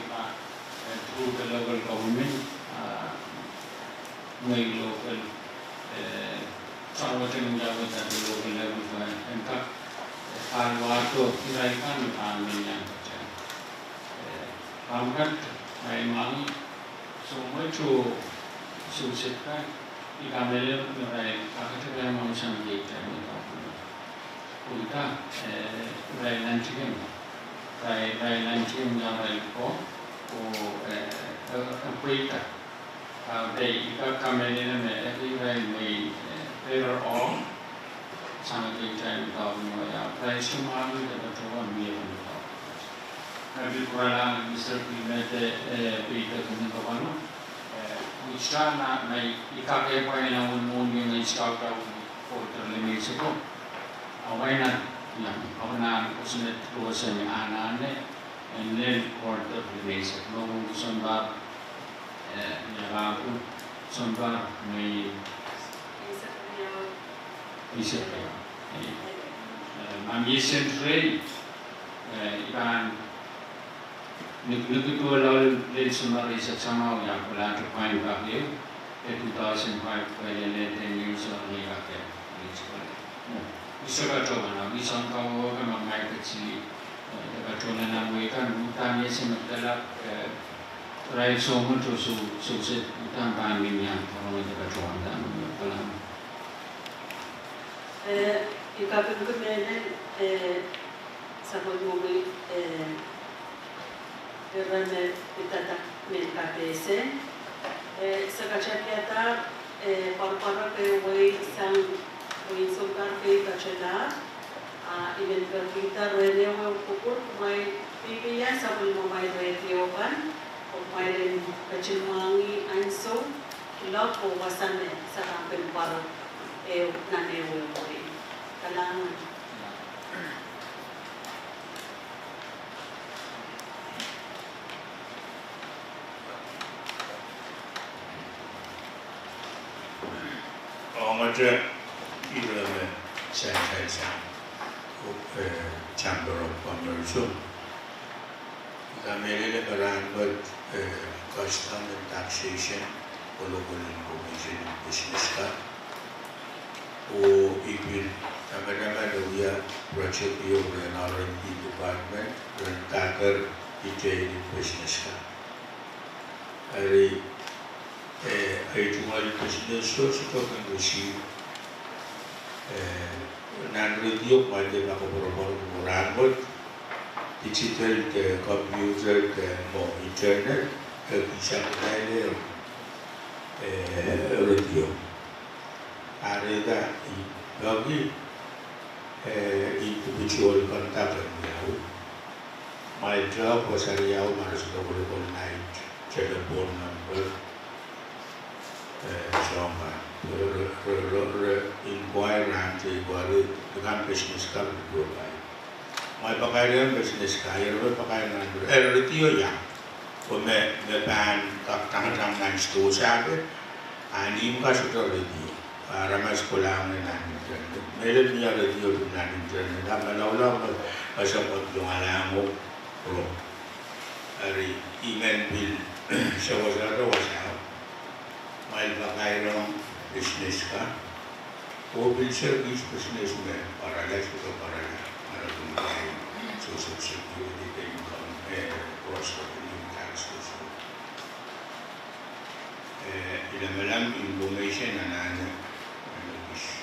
ma, eh, through the local government, ah, mwein local, eh, soangen wahdo me iaduwen the local level, eh, en kak, eh, pahn wahdo irail kan me pahn men iang patehng. Eh, pahn kat, irail mwahngih, soh mwet oh, soh sehd kan, I kamehlele me irail, kakete irail mwahngih sang kei time me pahn. Pwehki, eh, irail nantihong, irail, irail nantihong ia irail ko, oh, eh, eh, eh, pwehki. Ah, pwe I kak kamehlele me, eh, irail mwein, eh, better off, sang kei time me pahn, ia, irail sohte mwahngih de patohwan mie pahn. Eri I pwuralahng Mister Kimete, eh, pil de kemengkapwalo, eh, which time na, na I kak epwaina un mwohn ieu me I start out with quarterly message ko. Ah, why not? Ia, ah, nan kosonned koasoia me anahne, en lel quarterly message. Mwo sounpar, eh, ia, ah, sounpar me I, eh, ma mie sent rei, eh, I pahn nik, nikituwelo lel sounpar eisek samwa, ia, kolahte pwain kak ehu, eh, two thousand five, pwe lel ten years old, ni kak ehu. Iso patohwan, ah, iso kawehwe kan ma ngehi keti, eh, patohwan nan wehi kan, uhdahn I ese me kalap, eh, irail soh mwet oh soh, soh sehd, uhdahn pahn men iang, pahn men patohwan, uhdahn men pahn. Eh, I kapingki mehlel, eh, sapwellimomwi, eh, ire me pidada mehn kapehse. Eh, se katapiada, eh, pwarpwarek eh wehi sang, wehin sounpar kei katohla, ah, I men pekihda rehn ehu kupwur kumwail pihpihla sapwellimomwail radio kan, oh kumwail en ketin mwahngih ansou, kuloak oh wasa me se pahn kin pwarek ehu nan ehu wehi. Kalahngan. Ongete ire me sanitizer, eh, Chamber of Commerce. I kamehlele me rahnwet, eh, Custom and Taxation, kolokol en Commission en Business ka. Oh I pil tamataman wia project ieu rehn R and D Department, rehn kaker detail en business ka. Eri, eh, ahi tungoal business ko sohte kin receive, eh, nan radio kumwail dehr pahn koapworopwor mwo rahnwet, digital de computer de mwo internet, eh, kihsang kitail ehu. eh, radio. Eri dah, I peki, eh, individual contact en wiawi. Mwail tok, wasa riau, ma re sohte kolokol nait telephone number, eh, soangen. Re, re, re, re inquire, re inquiry, re kan business card provide. Mwail pakairong business card, re pakairong, eh, radio ia. Pwe me, me pahn kak tangatang nan sidohsa pwe, a ni mkasohte radio. Aramas kolahng nan internet. Mehlel mie radio nan internet. A malaulau me, me soangen pwung alango. Eri, I men pil sewese wasa. Mwail pakairong business ka. Oh pil service business me pwarala, sohte pwarala. Ara pil pai, Social Security, income, eh, gross revenue tax, sohte. Eh, I lamalam information anahne, eh, kis,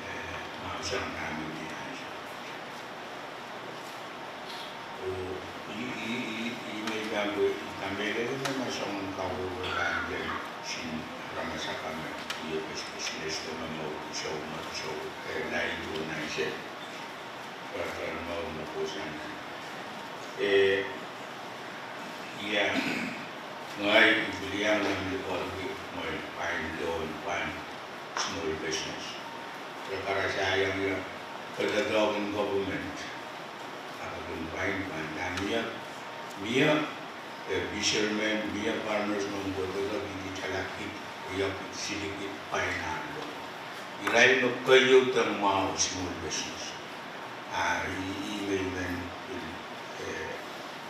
eh, mahsen nan mie ansou. Oh, I, I, I, I men pahn pwe, I kamehlele me ma soangen kawehwe pahn len sin aramas akan me, I business de me mour sou, ma sou, eh, lai duwen ansou. Pahn pahn mour me kousoan. Eh, ia, ngehi I pil iang lamalam pwehki mwein pahn loan pahn small business. Re karasaiong ia, pwe doadoahk en government. A pwe kin pahn pahn dam ia, mie, eh, fishermen, mie farmers me kohdo, kihdi talakid, riakid, silikid, pahn loan. Irail me keieu de mwahu small business. A, I, I men men pil, eh,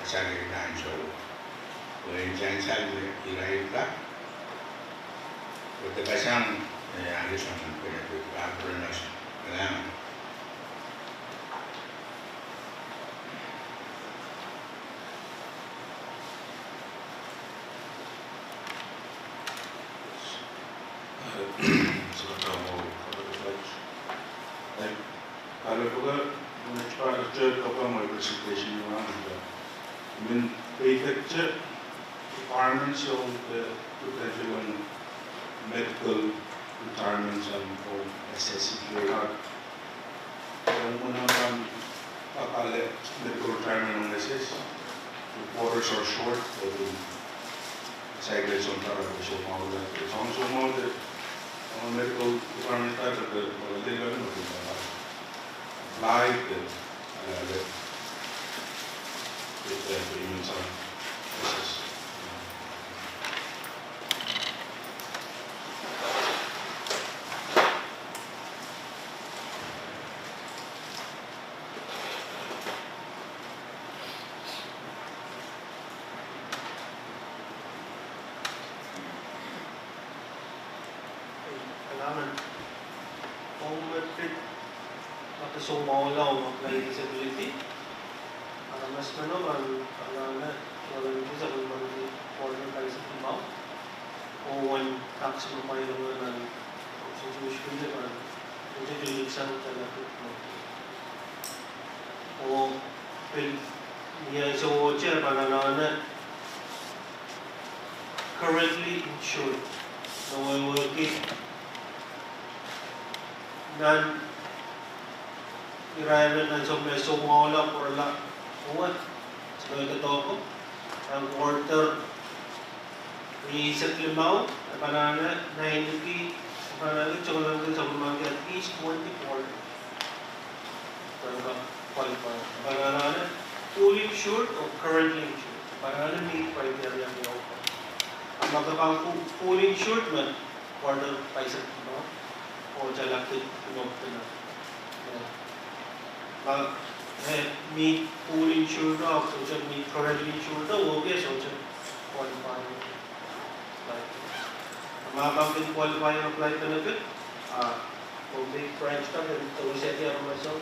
asale nan ansou. Pwe en sansal me irail ka, pwe de kasang, eh, ale soangen pene pwe ka pwe nas, alang. Kalokolok, mwein pahn third pahn mwein presentation wahn, I men peikiong requirements ong the potential medical retirement and ong S S if you're not, eh, mwein pahn kakale medical retirement ong S S, the quarters are short, eh, cycle sontara, soumwahu, soumwahu, soumwahu, eh, medical retirement, eh, eh, eh, apply, eh, eh, eh, eh, eh, eh, eh, eh, eh, Kalahngan. Ong me pid, ma ke soumwahulah ong apply disability, aramas meno pahn anahne, soangen disability, quarter paisa limau. Oh uwen tax me pahn iang nan, oh se Jewish community pahn, oh se Jewish sang talakid mo. Oh pil, ni ansou oh se pahn anahne, currently insured. Na wehwehki nan irail nan soumwahulah pwurala, oh, sohte doadoahk, nan quarter rieisek limau, e pahn anahne, naineki, e pahn anahne, soangen sapwellimomwi at least twenty-four. Pahn qualify. E pahn anahne, fully insured or currently insured. E pahn anahne meet criteria me offer. A ma ke pahn fu-, fully insured me quarter paisa limau, oh talakid limau pina. Ma, eh, meet fully insured o, sohte meet currently insured o, okay, sohte qualify. Right. Ma pahn kin qualify apply benefit, ah, Pohnpei branch kan, eh, sohte aramas o,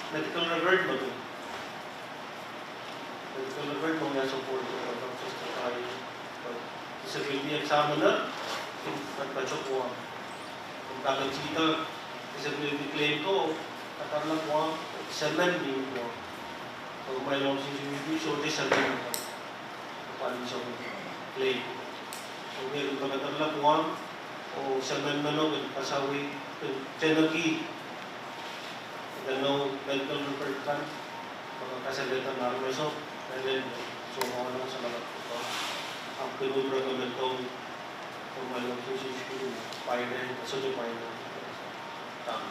medical record me pil. Medical record me ia support, eh, justify, eh, disability examiner, kin, kin patohwan. Pahn kaketkihda disability claim ko, kakarla Guam, examine ni Guam. Ko ma long disability, sohte examine ko. Pahn disability claim. Eri pahn kadeik pwuhk wet, oh se men meno kin kasawih, kin teneki, eden oh medical record kan, pahn kasalehda me aramas o, eden soumwahu nan samala pwuhk. Ahpw kin withdraw recommend ong, ong me lok sisi sisi, pwain en, sohte pwain en. Tam.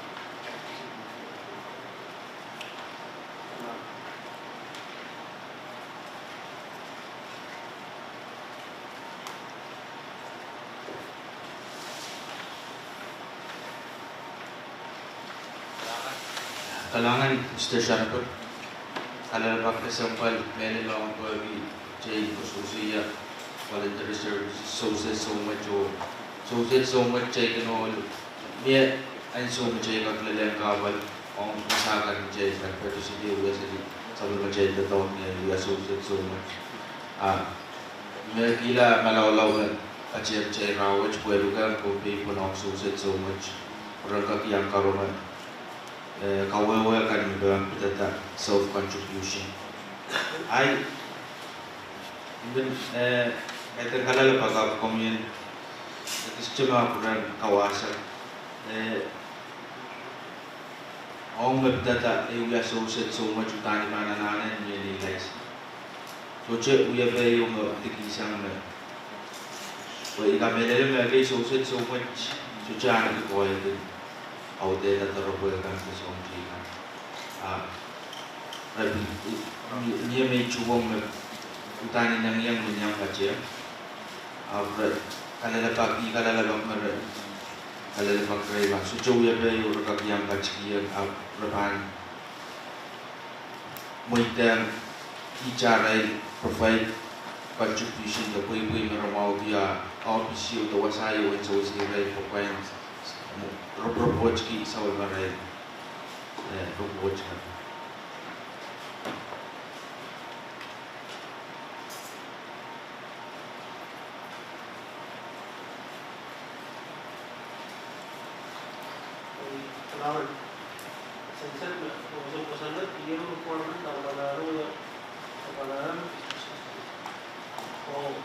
Kalahngan, Mister Sharper. Kalelapak kesempwal mehlel ong pwehki kitail koasoakoasoia voluntary services, sewese soumwet o, sewese soumwet kitail kin ohl. Mie ansou me kitail kak lelehng kahpwal ong wasa kan me kitail kak participate, wia seli, sapwellimatail doadoahk me wia sewese soumwet. Ah, me kihla malaulau me patehng kitail rahnwet pwe luke ko pei pwon ong sewese soumwet. Pwe ren kak iang karonge, eh, kawehwe kan me pahn pidada self contribution. Ahi, I men, eh, kaidehn kalelapak ahpw komwi en ekis tepda pwe ren kawasa. Eh, ong me pidada, eh, wia sewese soumwet, udahn I pahn anahne mie nei laisin. Sohte wiepe ieu me dikisang me, pwe I kamehlele me ekei sewese soumwet, sohte ahneki koahiek en audehla doaropwe kan de soahng kan. Ah, rabi, mie, mie me I tuhwong me udahn I nengihong me I iang patehng. Ahpw re kalelapak, I kalelapak me re kalelapak irail pahn sohte wiepe ieu re kak iang patikihong, ahpw re pahn mweidehng ihte arail provide contribution de pweipwei me re mwahuki ah ohpis ieu de wasa ieu en sewese irail pwe pwehn report, reportki sapwellimarail, eh, report kan. Kalahngan. Sensen me, oh, so, oh, sensen, ieu requirement, oh, pahn, oh, pahn, oh, pahn, oh,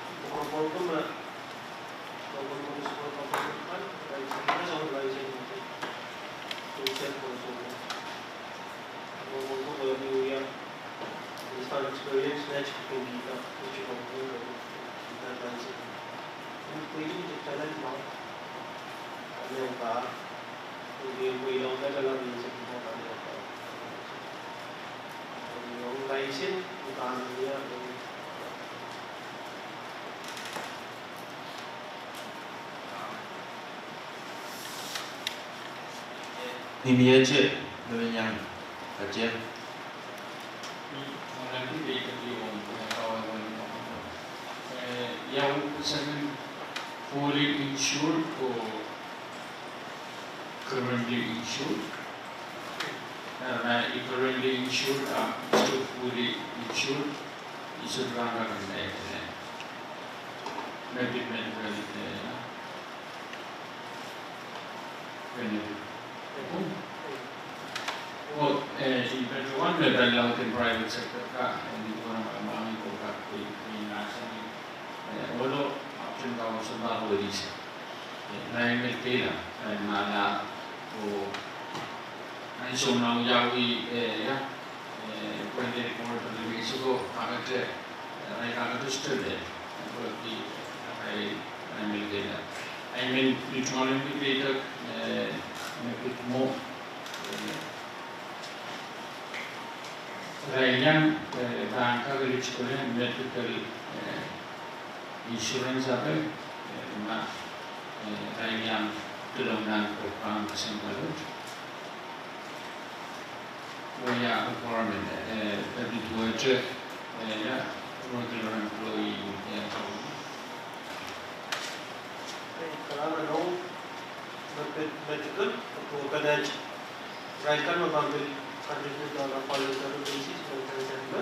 Ni miehte, me men iang patehng. Eh, ia unsek en fully insured or currently insured? Eh, ma I currently insured, ah, I sohte fully insured, I sohte pahn kak entitle. Me pid medical, eh, benefit. Oh, eh, I patohwan me pahn laud en private sector ka, eh, ni pwukoa me, me I pahn kak pei, pei mahsanih, eh, ohlo option ka unsek pahn wehwehki se. Eh, irail me kehlail, irail me ala, oh, ansou me I wiawi, eh, ia, eh, pwehn de report de me soko kakete, eh, irail kakete sohte lel, eh, pwehki, eh, irail, irail me kehlail. I mean, ni tungoalenki peidek, eh, me pid mwo, eh, irail iang, eh, pahn kak eligible en medical, eh, insurance ape, eh, ma, eh, irail iang pilong nan pahn kesempwal wet. Wia requirement, eh, pid wet, eh, ia, regular employee, eh, kalahngan, oh, me pid medical, oh, pid Irail kan me pahn pil contribute on a voluntary basis, me pahn pil, me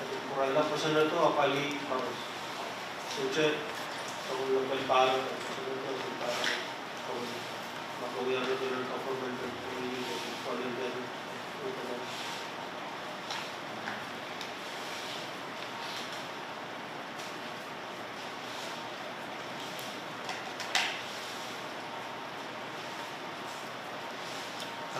pil pwurala kosonnedo apwalih koaros. Sohte, sohte local ballot, kosonnedo local ballot, kawei. Ma kawia regular government employee, voluntary, me pil.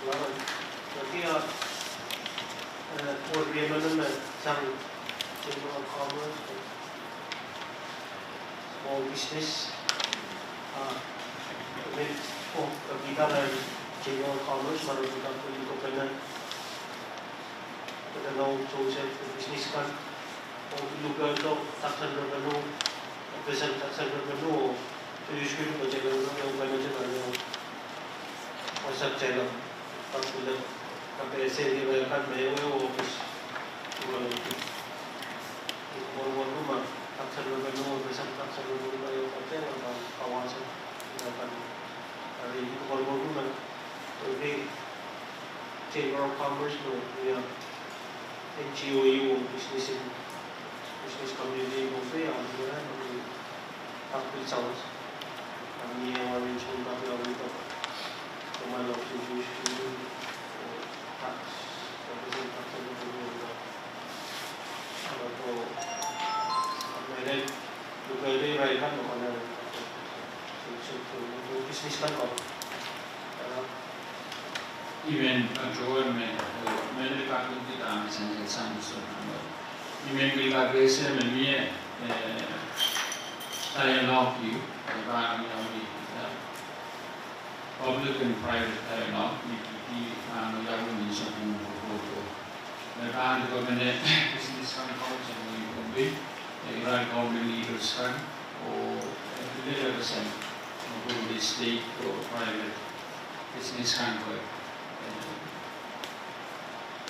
Well, okay, uh, eh, oh, riemen me sang Chamber of Commerce, small business, ah, me, oh, kapikada Chamber of Commerce, ma re pil kak pil kopene, pil kak Joseph, business kan, oh, pil luke to tax and revenue, pesen tax and revenue, oh, pil use kit pesen revenue, oh, pesen revenue, oh, wasa channel, pil kak pil, kapeseng irail kan me, oh, office, oh, Ih komourkour me, tax and revenue, pesen tax and revenue, ih komourkour me, kawasen, ih kan, ari ih komourkour me, okay, Chamber of Commerce, no, yeah, N G O, business, business community, no, okay, ah, yeah, okay, tax pil sounds, ah, yeah, arrangement, ah, yeah, okay, tax, tax and revenue, no. Ahpw, ah, mehlel, luke irail kan me konehng, ah, business kan ko. Ah, I men patohwan me, oh, mehlel kapingki dahme sang sang sang sang. I men pil kapeseng me mie, eh, dialogue ieu, eh, pahn iang, eh, public and private dialogue, me pahn iang ni sapwung kokohdo. Me pahn di komponen business kan council ni Pohnpei, eh, irail government leaders kan, oh, eh, leader kan, oh, Pohnpei state oh private business kan ko, eh,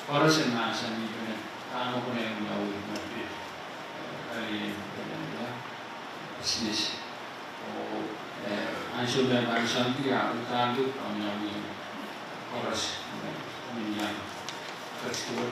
koaros en mahsanih me pahn konehng iang ni, eh, business. Oh, eh, ansou me pahn sang pil, ah, udahn dupw pahn iang ni koaros, eh, pahn iang. That's the word.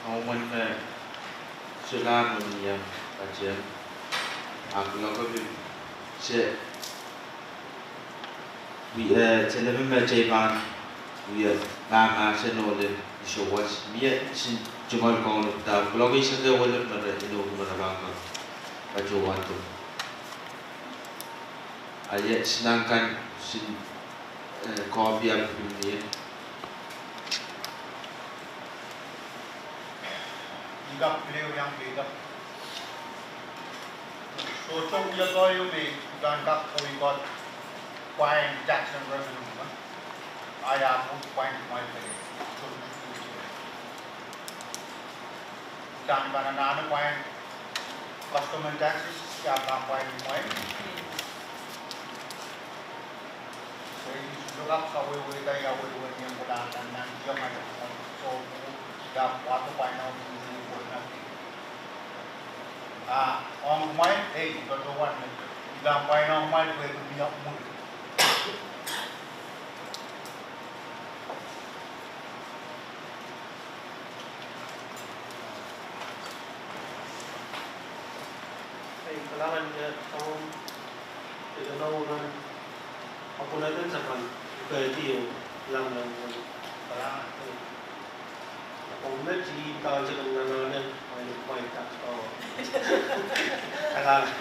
Ong mwomwen me solahr me mie patehng, ah, kuloak pil se, eh, se leme me teikan Ie, mahmahsen oh lel isowas, mie sin tungoal kaunop da, kuloak eisek ehu welep me re inou me re pahn kak patohwando. A ie, sinang kan sin, eh, copy ahpw pil mie. Ih kak pil ehu iang pil kak. Sohte wia doadoahk me I pahn kak pweidohng pwain tax and revenue, a ia pwuhk pwain mwail pele. Sohte wia. Pahn anahne pwain custom and taxes, ia pahn pwain mwail. Pwe I sohte kak sawehwehda ia wehi wehn iang kola nan nan ia mwail. Soh, ia pwahdo pwain oh mwail pwehn nan. A ong mwail, ei, I patohwan, I pahn pwain ong mwail pwe I pil mie mwail. Ei, kalahngan, eh, soang, eh, kalahngan, apwunod en sapan, kehdi, eh, kalahngan, eh, kalahngan, eh. Apw met I pahn sapan kalahngan, eh, mwail, mwail tax power. Kalahngan.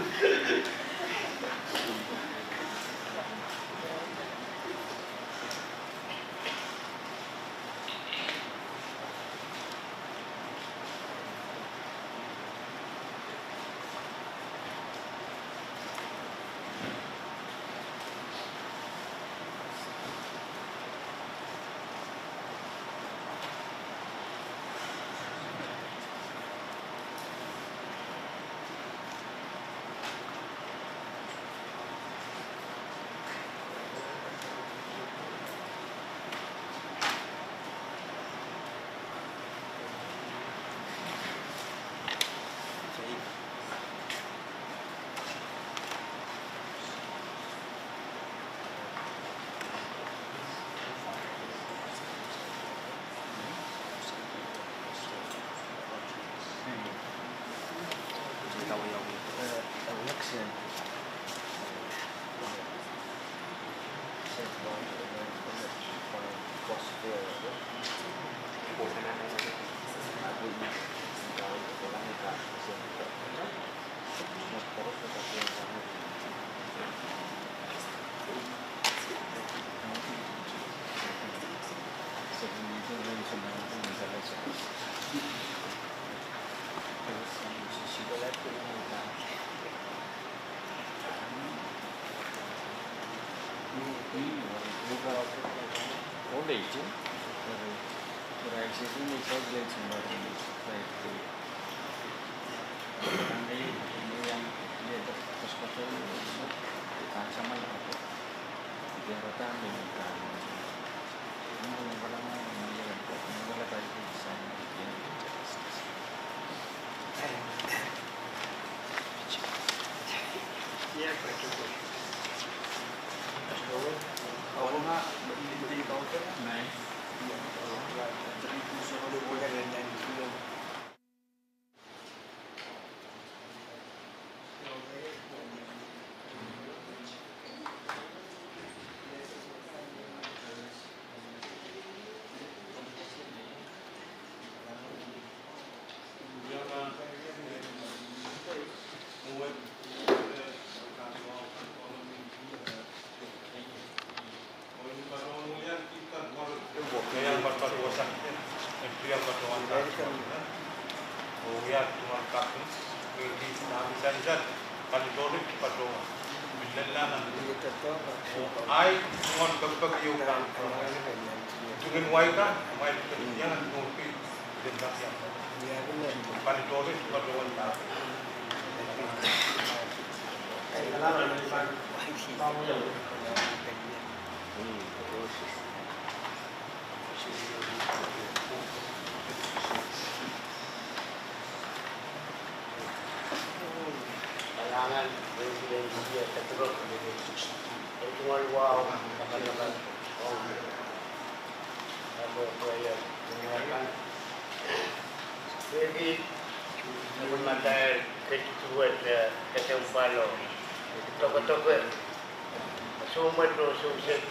Kalahngan, Presidensi, eh, Keturek, eh, tungoal wahu, kapakap, oh, eh, pwe, pwe, eh, tungoal kan. Pwehki, eh, matail ketikihwet, eh, kesempwal oh tokotoke, soumwet oh sousehse.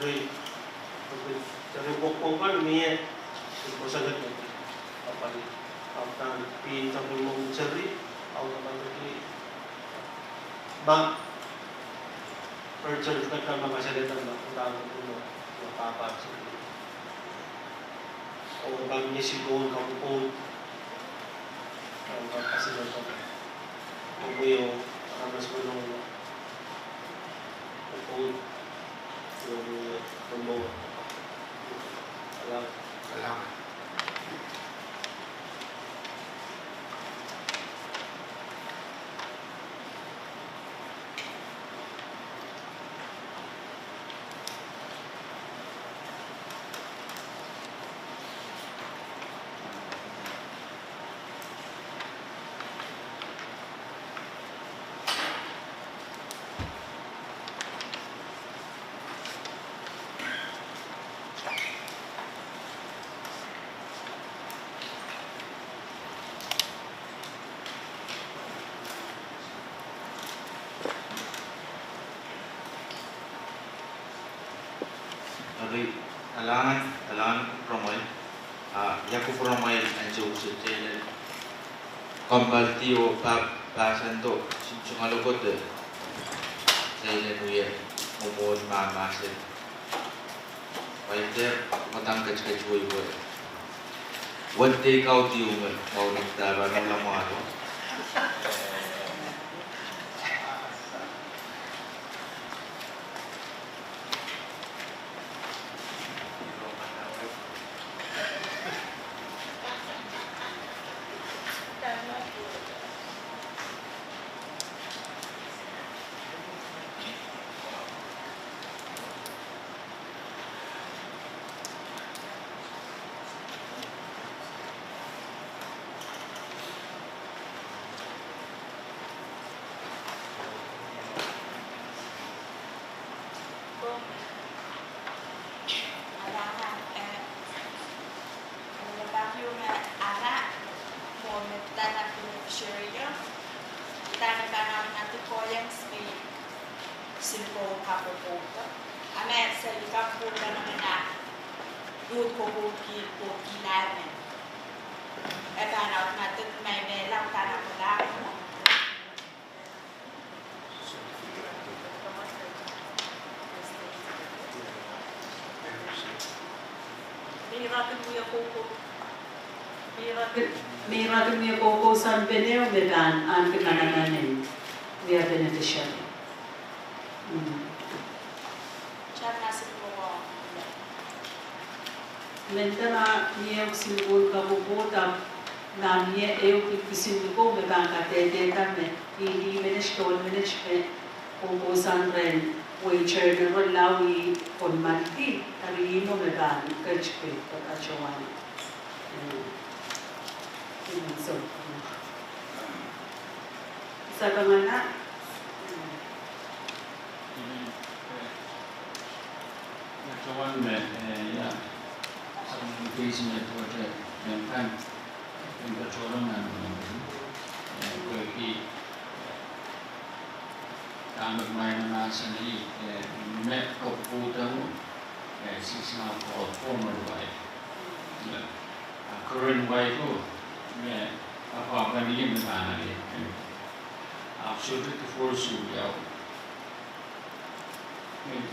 Seri, seri pwokpwok kan mie, seri koasoanehdi, apwal, apwal pil tapin mwo seri, au tapin ki, ma, Richard, kak ma kasalehda ma, ma, ma, ma, pahpa seri. Oh pahn misi Koht, kapwukohn, oh pahn kasalehda ma, oh mie, oh, aramas mehlel, oh Koht. Eri, kalahngan, kalahngan kupwuramwail, ah, ia kupwuramwail ansou kitail en kompoaldi oh pa, pahsandohng, soangen lokaia, kitail en wia, mwomwohd mahmahsen. Waiter, mwadang ketiket wei wei. Wet dei kaudi uhme, mwahu ni dahme pahn uhla mwahlo. Seri, dahme pahn ahneki kohieng seri, seri ko kapwopwoud. A me seri kapwopwoud, a me nan, youth ko pwopwoudki, pwopwoudki laime. E pahn ahneki ma I men lap dahme pahn ahneki. Me irail kin wia koukousoan pene me pahn ahneki manaman en wia beneficiary. Mm. Mehnda ma mie ehu kisinlikou en kapwopwoud, ahpw ma mie ehu kisinlikou me pahn kadehdehda me lihlimen tohn menet me koukousoan rehn waiter, me rehn lao ih pwon maldi, eri ih mwo me pahn ketikihdo patohwan. Mm. Mm, so, mm. Sapwungala. Mm. Patohwan me, eh, ia, sapwung keisi me duwehte, eh, kan, eh, patohwan nan, eh, pwehki, eh, dahme kumwail mahsanih, eh, me kapwopwoud, eh, siksang ko former wife. Eh, a current wife o, me, a pahpa ni me pahn ale. A sohte divorce o ia.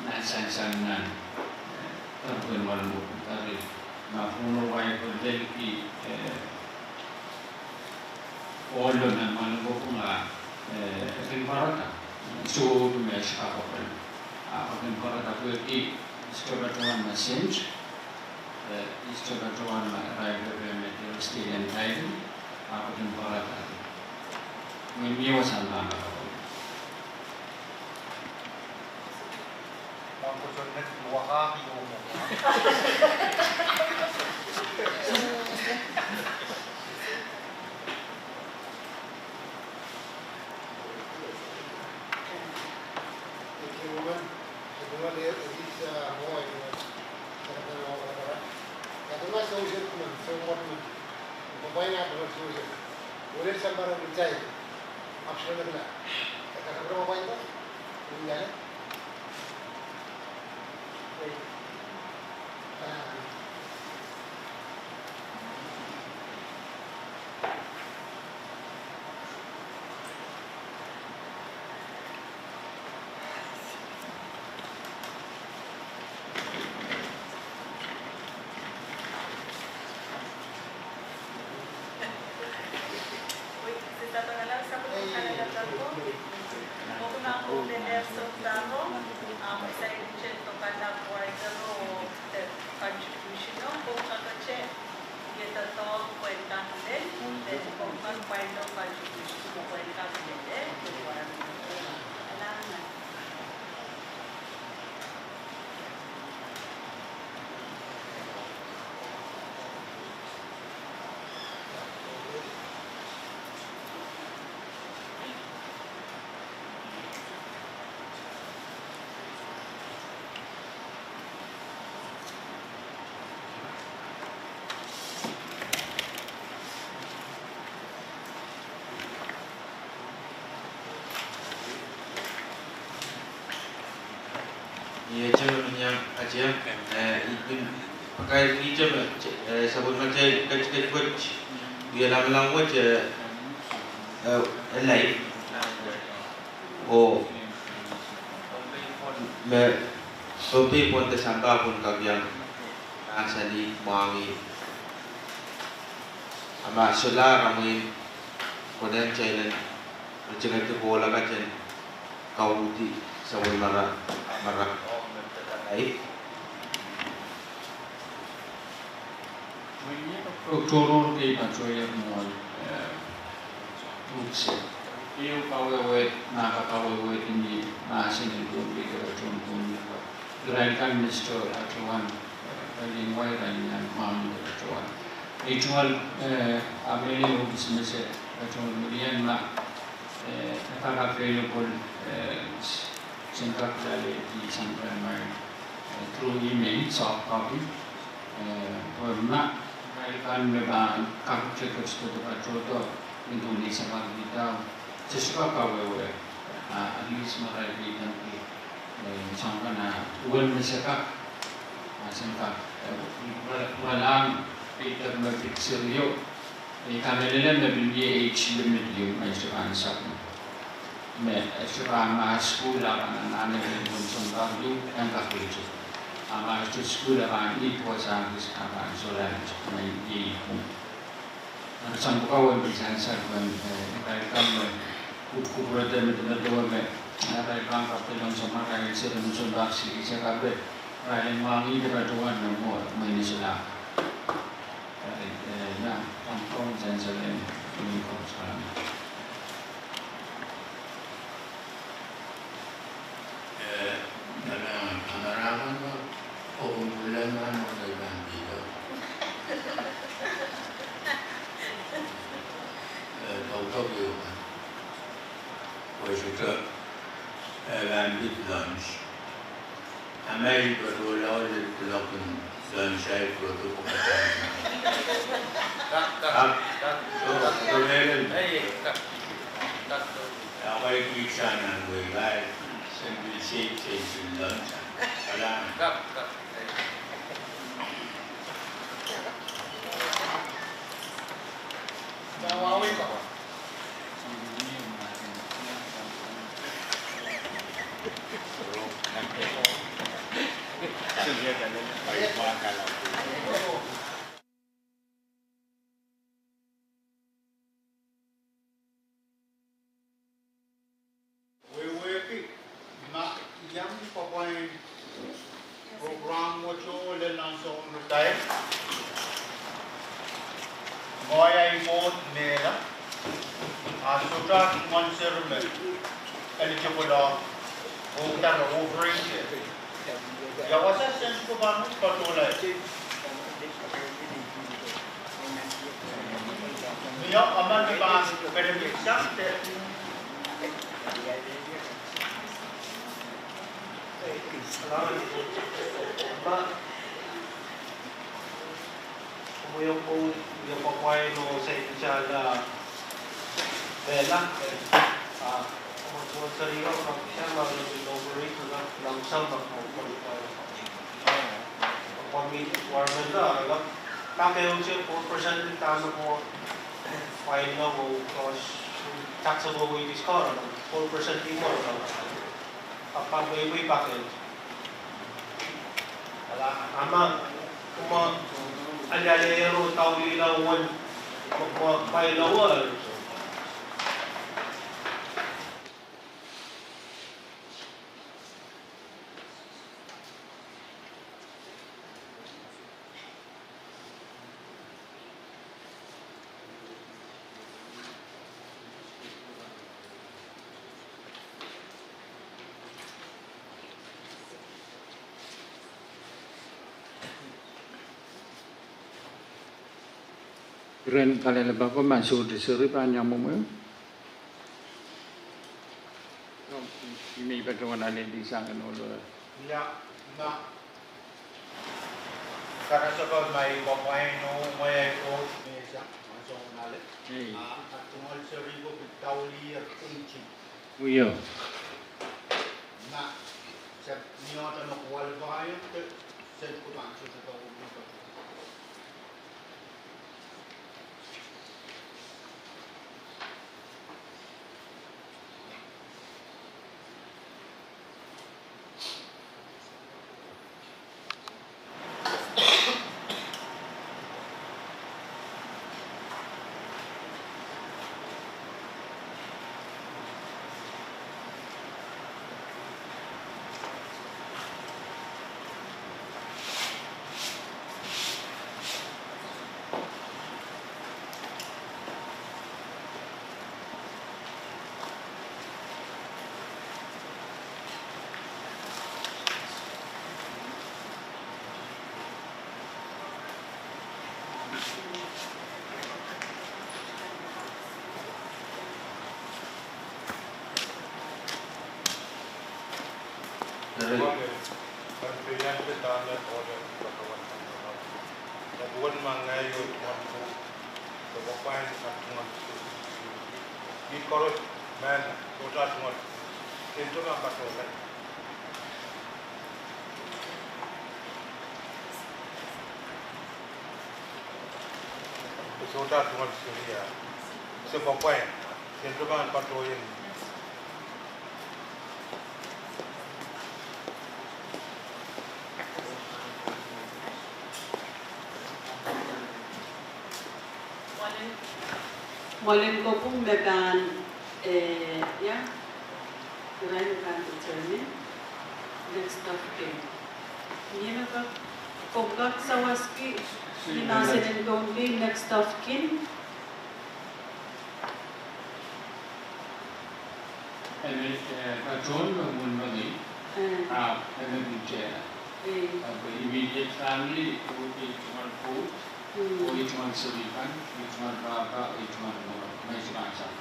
Nan sansal nan, eh, kapwopwoud en wahnpoaron, eri ma former wife o lelki, eh, ohlo nan wahnpoaron, eh, e kin pwarada. Sohte me e sohte kapwopwoud. A e kin pwarada pwehki e sohte patohwan ma sent, eh, e sohte patohwan ma irail pepehm me de still entitled, a e kin pwarada. Mie wasa nan kapwopwoud. Kalahngan sapwellime kalahngan ko. Mwohn ahmw lelehsang dahme, ahmw saikinte pakalah kuairdo de contribution o, ko kakete, ie doadoahk pwehn kak lel, de ko kak kuairdo contribution o pwehn kak lel, eh, ko kuairdo. Kalahngan. Ie, teme meniang atia, eh, I pil pakairkihte me, eh, sapwellimatail ketiket wet, ie lamalam wet, eh, eh, live. Oh, me, Pohnpei pohn de sampah pwon kapiang, ah, sani mwahngih. A ma solahr amwail konehng teilen, me tengete kohla katen, kauhdi sapwellimara, mara, ai. Mwein ie tohrohr kei patohier mwohn, eh, uhk se. Ehu kawehwe, ma kawehwe ni mahsen en Pohnpei de patohwan Pohnpei. Irail kan me sohte patohwan, eh, pali en wai irail nan mwahngih de patohwan. Ei tungoal, eh, a mehlel oh business e patohwan melian ma, eh, e kak available, eh, sen kak lale di sometime, eh, through email, soft copy. Eh, pwe ma irail kan me pahn kak te ketiket patohdo, nin duwen ei sakarkihda, se sohte kak kawehwe, ah, at least ma irail peidengki, eh, soang kan, ah, uwen me se kak, ah, sen kak, eh, pwe, pwuralahng peidek me pid serio, I kamehlele me pil mie age limit ieu me e sohte pahn sap. Me e sohte pahn ma sukuhl a pahn anahne pwon sounpar ieu, en kak pil sohte. A ma e sohte sukuhl a pahn ih wasa kis a pahn solahr me iei pwon. Nan sampah wet pil sansal pwon, eh, irail kan me kupwurehte me, me dewe me, eh, irail pahn kapedolong sounpar, irail sehse sounpar sili sehse kape, irail en mwahngih de patohwan me mwo, me ni solahr. Eh, eh, na, pahn pwon sansal en, en kos kan. Eh, na, na, na, na, na, oh, kumpulan na, na, na, na, na, eh, tau, tau, yo, kan. Why should, eh, eh, pahn pid lunch. A ma I patohla oh lel kuloak en lunch, I pil patohla. Kak, kak, kak, kak. So, so, eh, eh, kak, kak, kak. Ia, why pil sana, why, why, sen pil se, se pil lunch. Kala. Kak, kak. Ia, why, why, kak. Wehwehki ma I iang pwapwain program wet oh lel nan sounritail. Ngehi ahi board mehla, a sohte tungoal seri me eligible oh, oh, tara, oh, free. Ia wasa sen kupwuren patohla. Mie emen me pahn kedekiksang de. Ma, mie, mie pwapwain oh saikinte mehla, ah, mie seri oh kak sehse ma loberi, loberi, kak lamsam ma, ma, ma, ma, ma, mi, warmenda, kak, kak ehu se four percent dahme ko, fine, no, ko, ko, taxable wages ko, four percent di ko, ko. Ahpw pahn pweipwei packet. Ala, a ma, kumwa, alialie ero taulila uwen, kumwa, kumwa pilawal. Iren kalelapak ko ma sohte seri pahn iang mwomwen. I men patohwan alehdi sang en ohlo. Ia, ma karasepe ma I pahn pwain oh mwehi oh mesa, ma soangen ale. Ei. A, a tungoal seri ko pil daulier eighty. Wio. Ma, se ni oda me kualify, se, se kupan, se, se kupan. Sohte tungoal seri, a se pahn pwain, se pahn patohwan. Mwoalen kopwung me pahn, eh, ia, irail me pahn determine next of kin. Ni me kak, komw kak sawaski ni mahsen en Pohnpei next of kin. Eme, eh, patron me mwohn mengei, mm, ahpw eme pil teikan. Mm. Ahpw immediate family, oh, ih tungoal koht, mm, oh ih tungoal seri kan, ih tungoal pahpa, ih tungoal mour, me iei pahn sang.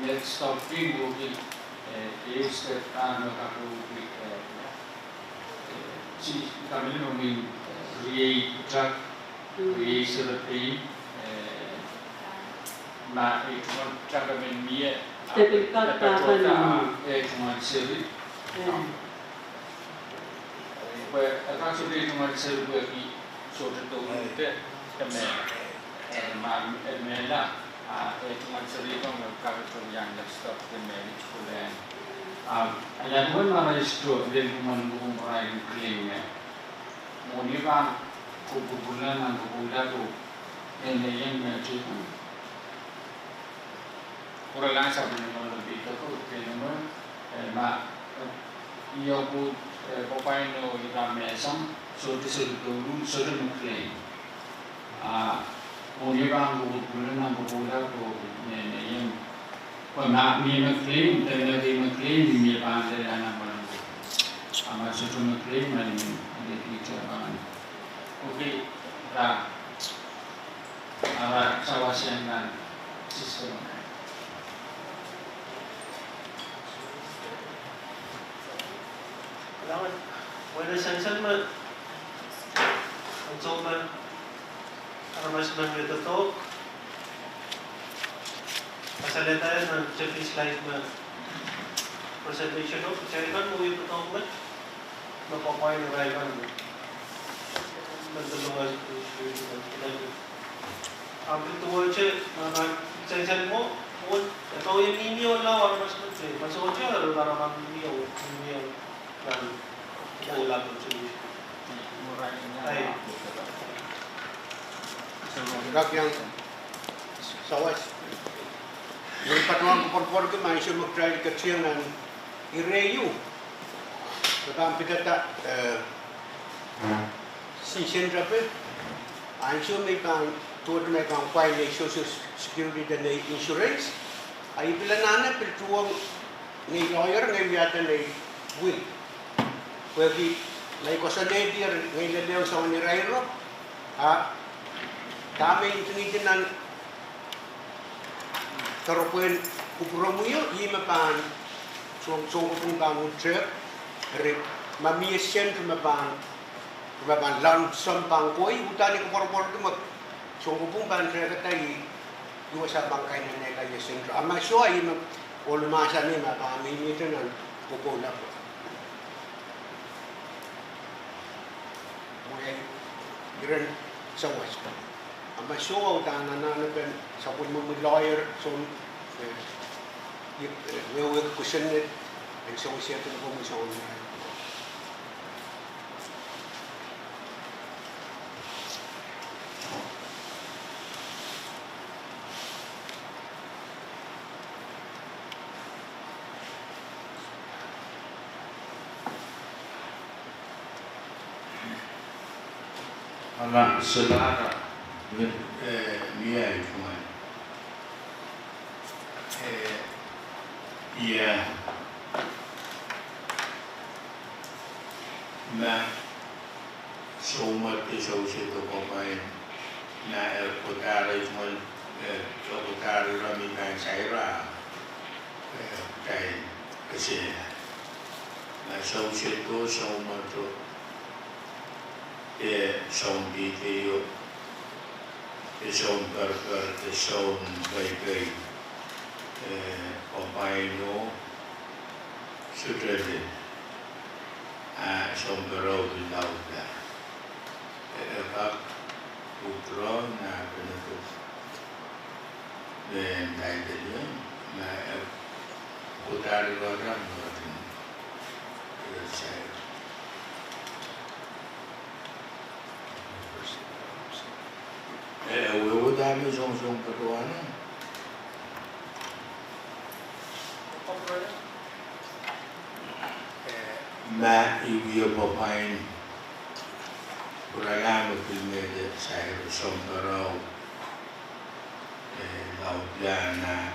Next of kin, oh, ih, eh, ih step kan me kak, oh, ih, eh, si, kamenin omw, eh, riei pwutak, mm, riei serepein, eh, ma, eh, tungoal pwutak emen mie, de pil kak, eh, pahpa, pahpa, eh, tungoal seri. Mm. Pwe, eh, kak sohte tungoal seri pwehki sohte douluhl de, de me, eh, ma, eh, mehla. A, eh, tungoal seri kan me kak sohte iang next of kin me ih kulehng. A, a ia duwen ma irail sohte lel kumwail pwukoahn claim me. Mwohn ie pahn kupwurpwurla nan kokoula ko, eh, me iang me teikan. Pwuralahng sapwellime lokaia ko, eh, me, eh, ma, eh, ih oko, eh, pahpa ino ira mehsang, sohte seri douluhl, sohte me claim. A, mwohn ie pahn kupwurpwurla nan kokoula ko, me, me iang, pwe ma, mie me claim, de me, de me claim, mie pahn lel nan mwohn ko. A ma sohte me claim, ma mie, de pil teikan. Okay, ra, ara sawas iang nan system. Langen, wele sensen me, ansou me aramas men wie doadoahk, kasalehda nan service life me presentation o, kitail kan me wie doadoahk met, me pahpa irail kan me, me doadoahk. Ahpw duwehte, ma, ma, sensen mwo, mwo, e pahn wie mihmi oh lao aramas men, ma sohte, aramas mihmi oh, mihmi oh, nan, oh, lap, oh, ai. Kak iang sawas. Ni patohwan koapworopworki ma ansou me kitail ketin nan ire ieu, me pahn pidada, eh, sinsien rape, ansou me I pahn, duwehte ma I pahn file nei Social Security de nei insurance, a I pil anahne pil tuhwong nei lawyer, ngehi wiahda nei will. Pwehki ma I koasoanehdier ngehi lelehng soangen irairo, a Dahme I ntingihdi nan doaropwehn kupwuromwi o, ih me pahn, soun, soun kopwung pahn uhtehk, eri ma mie sent me pahn, me pahn lump sum pahn koi, uhdahn I koapworopworki me soun kopwung pahn tehkada ih, ih wasa pahn kainenehla ie sent. A ma soh, ih me ohl mahsanih me pahn mihmihte nan kokoulap. Mwein iren sawas. A ma soh, uhdahn anahnepen sapwellimomwi lawyer, soun, eh, eh, wehwehki kosonned en sewese kin komwi soun. A ma sohte, eh, mie ahi tungoal. Eh, ia. Ma soumwet de sewese de pwapwain, ma e kohdahr tungoal, eh, e kohdahr ira me pahn sair, eh, kain kesehla. Ma sewese de soumwet o, eh, soun dihdi o, eh, soun perper, eh, soun peipei, eh, pwapwain o, sohte lel, a soun pereo pil laudla. E, e kak withdraw nan benefit me entitled ie, ma e kohdahr ira me kin, e, sair. E, e wehwehda me soun, soun patohwan o. Ma I wie pwapwain pwurala me pil mehte sair soun pereo, e, laudla nan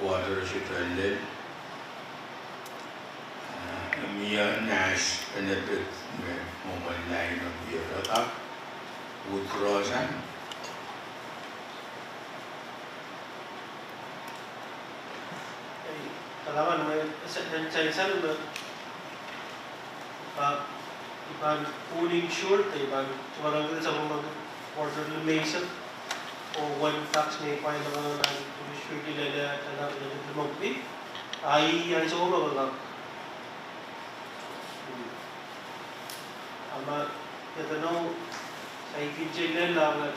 water sohte lel, a, mie nan benefit me mwomwen lain o, I wie kak withdraw sang. Ei, kalahngan me, sa-, sansal me, ah, I pahn pwuhn insured, I pahn soangen sapwellime quarterly meisek, oh uwen tax me I pahn lelehng nan judiciary lel, lel, lel, lel, lel, a ih ansou me kak. Hmm. A ma, ia edeno, saikinte lel, a ma,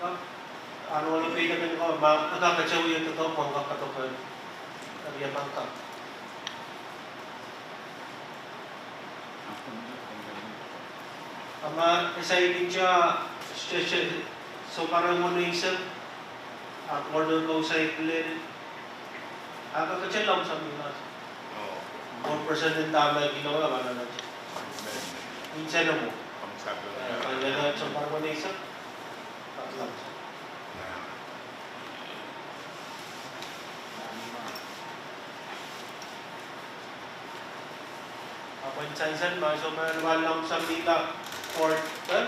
kak, anahne peidek en ko, ma, kak, kak, kak, kak, kak, kak, kak, kak. A ma, e saikinte, se, se, sounpar ehu eisek, a quarter ko saikinte lel, a kak kak lump sum me I lel. Oh. One percent en dahme I kilong a ma lel. Insenamo. Pahn lel sounpar ehu eisek. Kak lump sum. A pahn sansal ma soh me I lel lump sum me I lel quarter,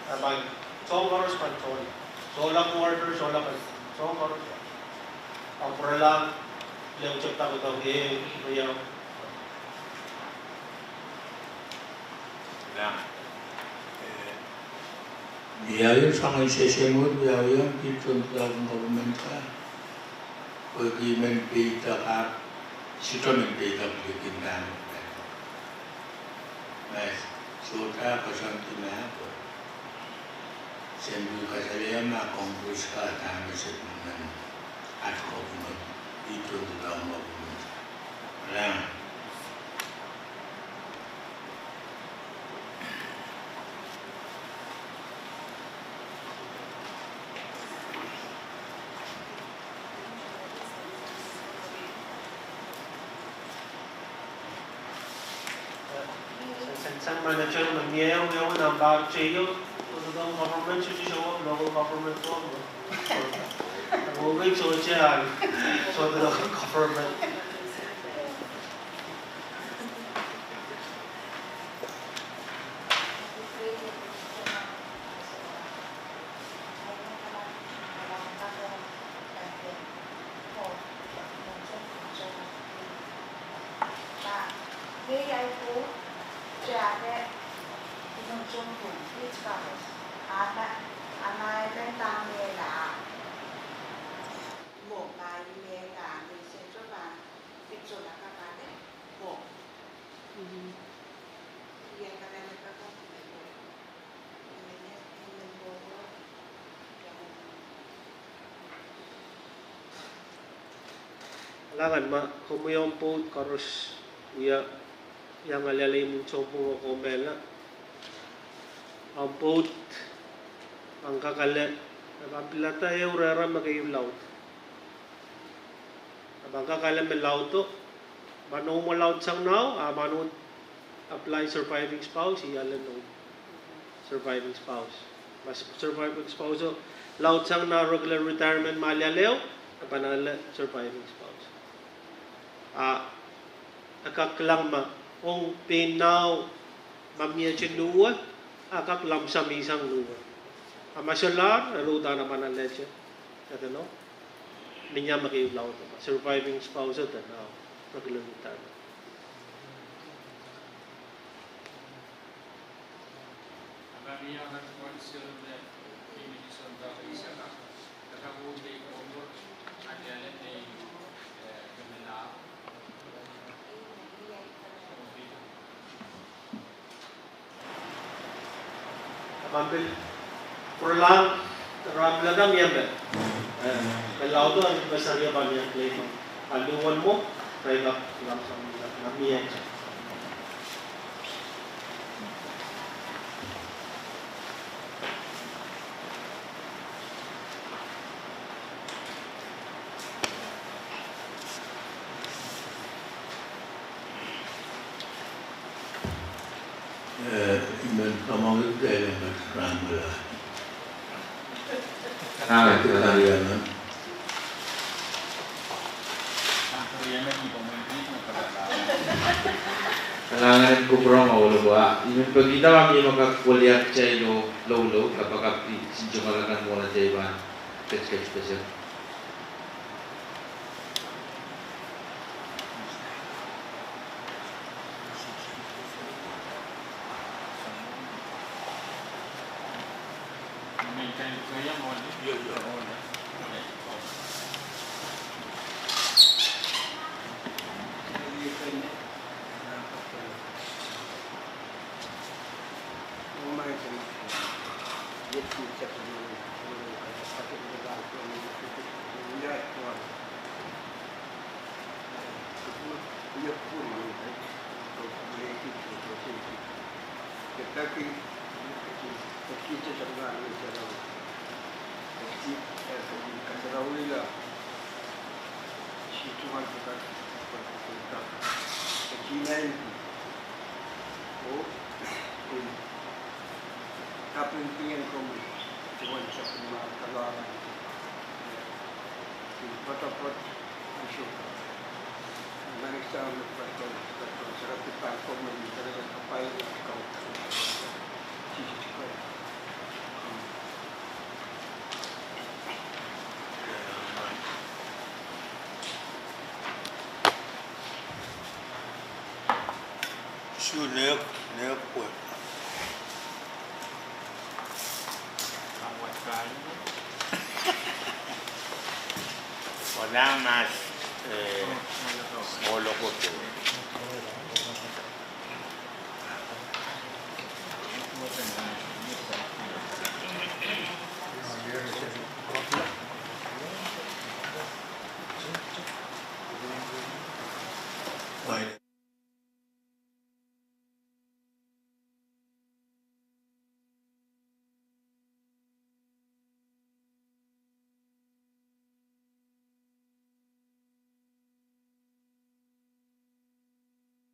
a pahn soh koaros pahn soh. Sohla quarter, sohla pahn soh koaros. A pwurala, lel chapter ko tau, eh, riau. Mie ahi soangen sehse me wiawiong, kihton development government ka. Pwehki I men peidek ahpw, sohte men peidek likin dahme. Ma sohte koasoandi me ahpw, se pil kasalehiong ma Congress ka dahme se pil men aht government, kihton development government. Alang. Sen, sen, sen manager me mie ehu, ehu nan part ehu, sohte government, sohte local government, sohte, sohte local government. Ahi pwoud, te ake, inonsoun pwoud, pit karos. Ama, ama elen dahme mehla. Mwo, ma I mehla, me se to ma, pit sola kakale, mwo. Mhm. Ia kakale kakale. Kalahngan ma komwi omw pwoud koaros, ia, ia ngalale imwin sounpwong oh komw mehla. Omw pwoud, pahn kakale, e pahn pilada ehu rehra me keieu laud. A pahn kakale me laudo, pahn omw laud sang now, a pahn uhd apply surviving spouse, I ale noumw surviving spouse. Ma surviving spouse o laud sang now regular retirement me I ale ehu, a pahn ale surviving spouse. A, e kak kilang ma ong pein now ma mie te nuwe, a kak lamsamih sang nuwe. A ma solahr, e uhdahn a pahn alehdi, edeno. Mie me keieu laud, surviving spouse o de now regular retirement. A pahn pil pwuralahng, rahn pilada mie me, eh, me laudo, me saria pahn mie claim. A luhwen mwo, irail kak lamsamih, ma mie. Eh, I men kamwakid kitail en kat rahn pilada. Kalahngan. Kalahngan. Kalahngan en kupwuromwi oh lohpwuo. I men pekihda ma mie me kak weliakte ilo loulou, kapakapki, ntingala kan mwohn atail pahn ketiketpeseng. Oh, eh, kapingkingen komwi, duwen sapwellime kalahngan. Eh, poatopoat, ansou kan. Nan eksam, poatopoat, poatopoat, sarawi pahn komwi, sarawi kapai, kau. Sises Krais. Su nek, nek pwe. Ola mas, eh, mwo lokohte.